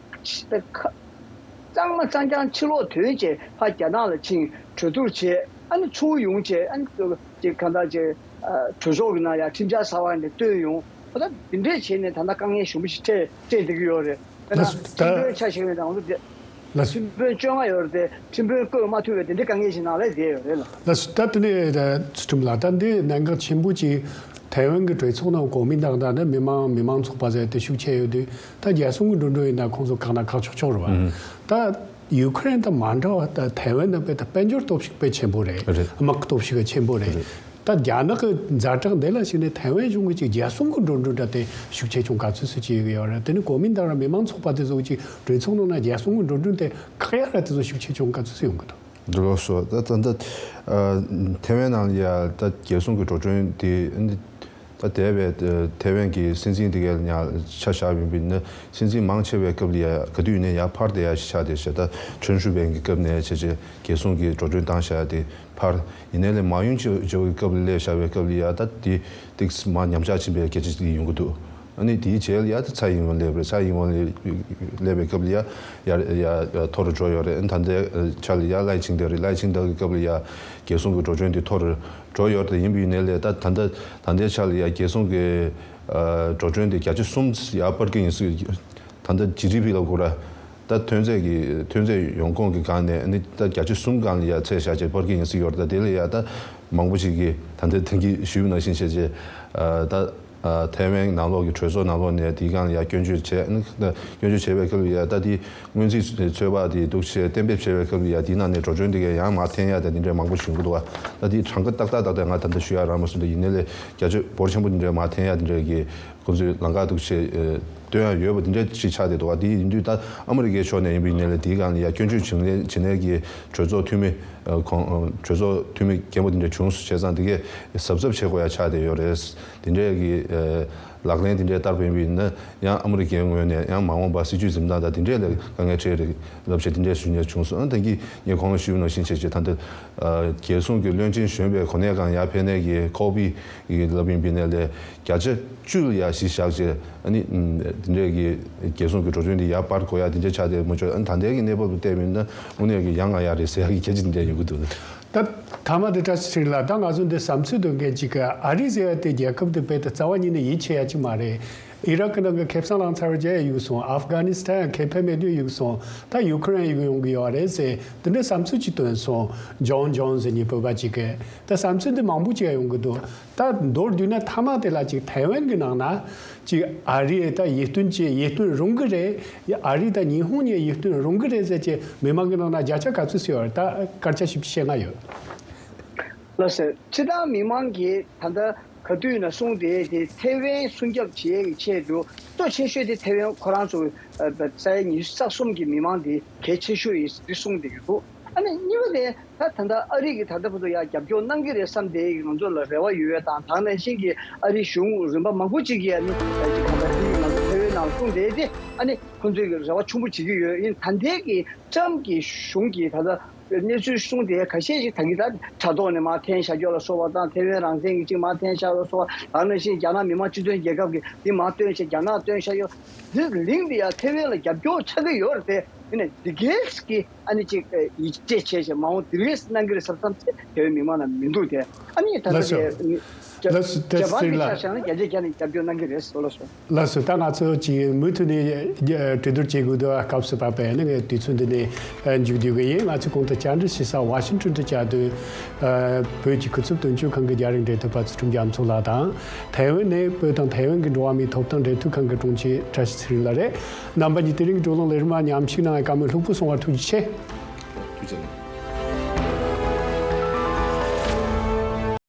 གཙང་མ་གཙང་རྐྱང་ཕྱི་ལོགས་ཐོན་བྱས་ཕར་རྒྱ་ནག་ལ་ཕྱིན་གྲོས་བསྡུར་བྱས་ཨ་ནི་ཚུར་ཡོང་བྱས་ཨ་ནི་ཅིག་གང་ལྟར་ཅིག་གྲོས་ཚོགས་ཀྱི་ནང་ཡང་ཁྲིམས་འཆར་གསར་པ་འདི་བཏོན་ཡོང་། ཨོ་ད་འདི་འདྲས་བྱས་ནས་ད་ལྟ་དཀའ་ངལ་ཞུམ་པ་ཞིག་འཕྲད་འཕྲད་བསྡད་ཀྱི་ཡོད་རེད། དཔེར་ན་ད་ཁྲིམས་དཔོན་ཆ་བཞག་ན་ད་ང་ཚོ་དེ་ ལགས་སོ། ཁྲིམས་དཔོན་བཅོ་ལྔ་ཡོད་རེད་དེ། ཁྲིམས་དཔོན་བསྐོས་མ་ཐུབ་པའི་དེ་འདྲའི་དཀའ་ངལ་ཞིག་ནང་ལ་བསྡད་ཡོད་རེད་ལ། ལགས་སོ། ད་དེ་ནས་ཚུལ་ཁྲིམས་ལགས། ད་འདི་གནད་འགག་ཆེན་པོ་ཅིག་ཐའེ་ཝན་གྱི་གྲོས་ཚོགས་ནང་གོ་མིན་ཏང་དང་ནི་མི་མང་མི་མང་ཚོགས་པ་ཟེར་དེ་ཤུགས་ཆེ་ཡོད་དུས། ད་རྒྱལ་སྲུང་གི་འགྲོ་གྲོན་ཡིན་ན་ཁོང་ཚོ་བཀག་ན་བཀག་ཆོག་ཆོག་རེད་བ། ད་ཡུ་ཁུ་རེན་དང་མ་འདྲ་བ། ད་ཐའེ་ཝན་ནང་དཔེ་ད་དཔལ་འབྱོར་སྟོབས་ཤུགས་དཔེ་ཆེན་པོ་རེད། རེད། དམག་གི་སྟོབས་ཤུགས་དཔེ་ཆེན་པོ་རེད། རེད། ད་རྒྱ་ནག་གི་ཛ་དྲག་འདི་ལ་གཞིགས་ནས་ཐའེ་ཝན་གཞུང་གིས་ཅིག་རྒྱལ་སྲུང་གི་འགྲོ་གྲོན་འདྲ་དེ་ཤུགས་ཆེ་ཆུང་ག་ཚོད་ཙམ་ཅིག་ཡོད་ཀྱི་ཡོད་རེད། དེ་ནི་གོ་མིན་ཏང་ར་མི་མང་ཚོགས་པ་དེ་ཚོ་ཅིག་གྲོས་ཚོགས་ནང་ན་རྒྱལ་སྲུང་གི་འགྲོ་གྲོན་དེ་བཀག་ཡ་ར་དེ་ཚོ་ཤུགས་ཆེ་ཆུང་ག་ཚོད་ཙམ་ཡོང་གི་འདུག་འདི་ལོ་སོ། ད་ད་ད་ཐའེ་ཝན་ནང་ལ་ཡ་ད་རྒྱལ་སྲུང་གི་འགྲོ་གྲོན་དེ་ད་འདས་པའི་ཐའེ་ཝན་གྱི་སྲིད་འཛིན་དེ་གའི་ཉག་ཆ་བཞག་ཡིན་པའི་ནི། སྲིད་འཛིན་མང་ཆེ་བའི་སྐབས་ལ་ཡ་ག་དུས་ཡིན་ནའི་ཡ་ཕར་དེ་ཡ་ཞིག་ཆགས་དེ་བྱས། ད་ཁྲོན་ཧྲུའུ་པེན་གྱི་སྐབས་ནས་བྱས་བྱས་རྒྱལ་སྲུང་གི་འགྲོ་གྲོན་བཏང་བཞག་དེ་ཕར། ཡིན་ནའི་ལས་མ་ཡུན་ཅིག་ཅིག་གི་སྐབས་ལ་སླེབས་བཞག་པའི་སྐབས་ལ་ཡ་ད་དེ་ཏིག་མ་ཉམས་ཆག་ཕྱིན་པའི་སྐད་ཆ་ཅིག་ཡོང་གི་འདུག་ཨ་ནི་དེའི་རྗེས་ལ་ཡ་ད་ཚའེ་ཡིན་ཝེན་སླེབས་རེད། ཚའེ་ཡིན་ཝེན་སླེབས་པའི་སྐབས་ལ་ཡ་ཡར་ཡ་མཐོ་རུ་འགྲོ་ཡོད་རེད། ཨ་ནི་ད་ལྟའི་ཆ་ལ་ཡ་ལའེ་ཆིང་ཏེ་རེད། ལའེ་ཆིང་ཏེ་གི་སྐབས་ལ་ཡ་རྒྱལ་སྲུང་གི་འགྲོ་གྲོན་དེ་མཐོ་རུ་འགྲོ་ཡོད་རེད། ཡིན་པ་ཡིན་ནའི་ལས་ད་ད་ལྟ་ད་ལྟའི་ཆ་ལ་ཡ་རྒྱལ་སྲུང་གི་འགྲོ་གྲོན་དེ་བརྒྱ་ཆ་གསུམ་ཡར་སྤར་གྱི་ཡིན་ཟེར། ད་ལྟ་ཇི་ཌི་པི་ལ་གོ་ར། ད་ཐོན་རྫས་ཀྱི་ཐོན་རྫས་ཡོང་ཁུངས་ཀྱི་སྒང་ནས་ནི་ད་བརྒྱ་ཆ་གསུམ་སྒང་ལ་ཡ་ཚད་བཞག་བྱས་སྤར་གྱི་ཡིན་ཟེར་ཡོད་རེད། ད་དེ་ལ་ཡ་ད་མང་པོ་ཞིག་གིས་ད་ལྟ་དེང་གི་ཞུས་པ་ནང་བཞིན་བྱས་བྱས། ཨ་ད་ཨ་ཐའེ་ཝན་ནང་ལོགས་ཀྱི་གྲོས་ཚོགས་ནང་ལོགས་ནས་དེའི་སྒང་ལ་ཡ་སྐྱོན་བརྗོད་བྱས། ཨ་ནི་ད་སྐྱོན་བརྗོད་བྱས་པའི་སྐབས་ལ་ཡ་ད་དེ་སྔོན་རྩིས་ཚོད་དཔག་དེ་འདུག་བྱས་གཏན་འབེབས་བྱས་པའི་སྐབས་ལ་ཡ་དེའི་ནང་ནས་འགྲོ་གྲོན་དེ་གའི་ཡང་མར་འཐེན་ཡ་དང་དེ་འདྲའི་མང་པོ་ཞིག་ཡོང་གི་འདུག་བ། ད་དེ་གྲངས་ཀ་ཏག་ཏག་ཏག་ཏག་ང་ད་ལྟ་ཞུ་ཡ་རག་མ་སོང་། ད་ཡིན་ནའི་ལས་བརྒྱ་ཆ་འབོར་ཆེན་པོ་དེ་འདྲའི་མར་འཐེན་ཡ་དེ་འདྲའི་གི་ཁོང་ཚོས་ལམ་ཁ་འདུག་བྱས་ཨ་སྟོན་ཡ་ཡོད་པ་དེ་འདྲ་ཞིག་ཆགས་བསྡད་འདུག་བ། དེ་ཡིན་དུས་ད་ཨ་མི་རི་ཀའི་ཕྱོགས་ནས་ཡིན་པ་ཡིན་ནའི་ལས་དེའི་སྒང་ལ་ཡ་སྐྱོན་བརྗོད་བྱེད་མཁན་བྱེད་མཁན་གྱི་གྲོས་ཚོགས་འཐུས་མི་ཨ་ཁོང་ཨ་གྲོས་ཚོགས་འཐུས་མི་རྒན་པོ་དེ་འདྲ་བྱུང་སོང་བྱས་ཙང་དེ་གས་གཟབ་གཟབ་བྱེད་དགོས་ཡ་ཆགས་བསྡད་ཡོད་རེད། དེ་འདྲའི་གི་ཨ་ལག་ལེན་དེ་འདྲའི་བསྟར་བ་ཡིན་པ་ཡིན་ན་ཡང་ཨ་མི་རི་ཀའི་ངོས་ནས་ཡང་མ་འོངས་པར་སྲིད་ཇུས་འཛིན་སྟངས་དང་དེ་འདྲའི་ལ་དཀའ་ངལ་འཕྲད་རེད་ལབ་བྱས་དེ་འདྲའི་ཞུ་མཁན་བྱུང་སོང་། ཨ་ད་གིན་ངས་གོང་ལ་ཞུས་པ་ནང་བཞིན་བྱས་བྱས་ད་ལྟ་ཨ་རྒྱལ་སྲུང་གི་བློན་ཆེན་གཞོན་པའི་གོ་གནས་སྒང་ཡར་ཕེབས་མཁན་གྱི་ཁོ་པི་ཡི་ལབ་ཡིན་པ་ཡིན་ནའི་ལས་བརྒྱ་ཆ་བཅུ་ལ་ཡར་གཞི་བཞག་བྱས། ཨ་ནི་ཨམ་དེ་འདྲའི་གི་རྒྱལ་སྲུང་གི་འགྲོ་གྲོན་འདི་ཡར་སྤར་དགོས་ཡ་དེ་འདྲ་ཆགས་བསྡད་མ་བྱུང་། ཨ་ནི་ད་ལྟའི་གི་གནས་བབ་ལ་བལྟས་པ་ཡིན་ན་དངོས་གནས་ཀྱི་ཡ་ང་ཡ་རེད་ཟེར་ཡ་གི་སྐད་ཆ་འདི་འདྲ་ཡོང་གི་འདུག་ད་མཐའ་མ་དེ་བཀྲ་ཤིས་ཚེ་རིང་ལགས། ད་ང་ཚོ་འདི་བསམ་ཚུལ་འདོན་མཁན་གཅིག་གི་ཨ་རི་ཟེར་ཡ་དེ་རྒྱལ་ཁབ་དེ་རྦད་དེ་རྩ་བ་ཉིད་ནས་ཡིད་ཆེས་ཡ་གཅིག་མ་རེད། ཨི་རག་གི་ནང་གི་ཁེ་བཟང་བླངས་ཚར་བ་བརྗེད་ཡ་ཡོང་སོང་། ཨབ་གྷ་ནི་སི་ཐན་ཁེ་ཕན་མེད་དུས་ཡོང་སོང་། ད་ཡུ་ཁུ་རེན་ཡོང་གི་ཡོད་རེད་ཟེར་དེ་འདྲའི་བསམ་ཚུལ་གཅིག་བཏོན་སོང་། ཇོན་ཇོན་ཟེར་མཁན་བོད་པ་གཅིག་གིས། ད་བསམ་ཚུལ་འདི་མང་པོ་ཅིག་ཡོང་གི་འདུག་ད་མདོར་བསྡུས་ན་མཐའ་མ་དེ་ལ་ཅིག་ཐའེ་ཝན་གྱི་ནང་ན་ཅིག་ཨ་རིས་ད་ཡིད་རྟོན་བྱེད་ཡིད་རྟོན་རུང་གི་རེད། ཨ་རི་ད་ཉི་ཧོང་གཉིས་ཡིད་རྟོན་རུང་གི་རེད་ཟེར་གྱི་མི་མང་གི་ནང་ན་བརྒྱ་ཆ་ག་ཚོད་ཙམ་ཡོད་རེད། ད་སྐར་ཆ་ཞིབ་ཅིག་བཤད་ང་ཡོད། ལགས་སོ། སྤྱིར་བཏང་མི་མང་གིས་ད་ལྟ་ག་དུས་ཡིན་ན་གསུངས་བསྡད་དེ་ཐའེ་ཝན་སྲུང་སྐྱོབ་བྱེད་ཡས་ཀྱི་ཆེད་དུ་གཙོ་ཆེ་ཤོས་དེ་ཐའེ་ཝན་ཁོ་རང་ཚོ་ས་ཡ་ཉི་ཤུ་རྩ་གསུམ་གྱི་མི་མང་དེ་གལ་ཆེ་ཤོས་ཡིན་ཟེར་གསུངས་བསྡད་ཀྱི་འདུག་ཨ་ནི་གཉིས་པ་དེ། ད་ད་ལྟ་ཨ་རི་གིས་ད་ལྟ་བར་དུ་ཡང་རྒྱབ་སྐྱོར་གནང་གི་རེད་བསམ་དེ་ང་ཚོ་ལ་རེ་བ་ཡོད་ཡོད་དང་། དེ་ནང་བཞིན་གྱི་ཨ་རིའི་གཞུང་རིམ་པ་མང་པོ་ཅིག་གིས་ཨ་ནི་ད་ལྟ་དེ་ང་ཚོ་ཐའེ་ཝན་ནང་གསུངས་བསྡད་དེ་ཨ་ནི་ཁོང་ཚོས་ཀྱི་རེ་བ་ཆེན་པོ་བྱེད་ཀྱི་ཡོད། ཡིན་ད་ལྟའི་གི་ཊམ་གྱི་གཞུང་གིས་ད་ལྟ་གནས་ཚུལ་གསུངས་དེ་ཁ་ཤས་ཤིག་ད་གིན་ད་དྲ་ཐོག་ནས་མར་འཐེན་བཞག་རྒྱུ་ལ་སོགས་པ་དང་། ཐའེ་ཝན་རང་བཙན་གྱི་ཅིག་མར་འཐེན་བཞག་ལ་སོགས་པ། དེ་ནང་བཞིན་རྒྱ་ནག་མི་དམངས་སྤྱི་མཐུན་རྒྱལ་ཁབ་ཀྱིས་འདི་མར་བཏོན་བྱས་རྒྱ་ནག་བཏོན་བཞག་ཡོད། འདི་ལིང་འདི་ཡང་ཐའེ་ཝན་ལ་རྒྱབ་སྐྱོར་ཆགས་ཀྱི་ཡོད་རེད་དེ། ཡིན་ནའི་འདི་གས་ཀྱི་ཨ་ནི་ཅིག་ཡིད་ཆེས་བྱས་བྱས་མ་འོངས་འདི་གས་གནང་གི་རེད་བསམ་བསམ་ཚེ་དེ་བས་མི་མང་ལ་མི་འདུག་དེ། ཨ་ནི་ད་ལྟ་ལགས་སོ། དེ་ལགས་སོ། ཇ་པན་གྱི་ཆ་བཞག་ན་བརྒྱ་ཆ་བརྒྱ་ནས་རྒྱབ་སྐྱོར་གནང་གི་རེད་ཟེར་ལ་སོང་། ལགས་སོ། ད་ང་ཚོ་ཅིག་མུ་མཐུད་ནས་གྲོས་བསྡུར་བྱེད་དགོས་འདུག་སྐབས་སུ་བབས་པས་ནི་ངས་དུས་ཚོད་འདི་ནས་མཇུག་བསྡུ་གི་ཡིན། ང་ཚོས་གོང་དུ་བཅར་འདྲི་ཞུས་ས་ཝ་ཤིང་ཊོན་དུ་བཅའ་སྡོད་བོད་ཀྱི་སྐུ་ཚབ་དོན་གཅོད་ཁང་གི་རྒྱ་རིགས་འབྲེལ་མཐུད་པ་ཚུལ་ཁྲིམས་རྒྱ་མཚོ་ལགས་དང་། ཐའེ་ཝན་ནས་བོད་དང་ཐའེ་ཝན་གྱི་འགྲོ་བ་མིའི་ཐོབ་ཐང་འབྲེལ་མཐུད་ཁང་གི་དྲུང་ཆེ་བཀྲ་ཤིས་ཚེ་རིང་ལགས་རེད། རྣམ་པ་གཉིས་དེ་རིང་གི་བགྲོ་གླེང་ལས་རིམ་མཉམ་ཞུགས་གནང་བའི་བཀའ་མོལ་ལྷུག་པོ་གསུང་བར་ཐུགས་རྗེ་ཆེ། ཐུགས་རྗེ་གནང་།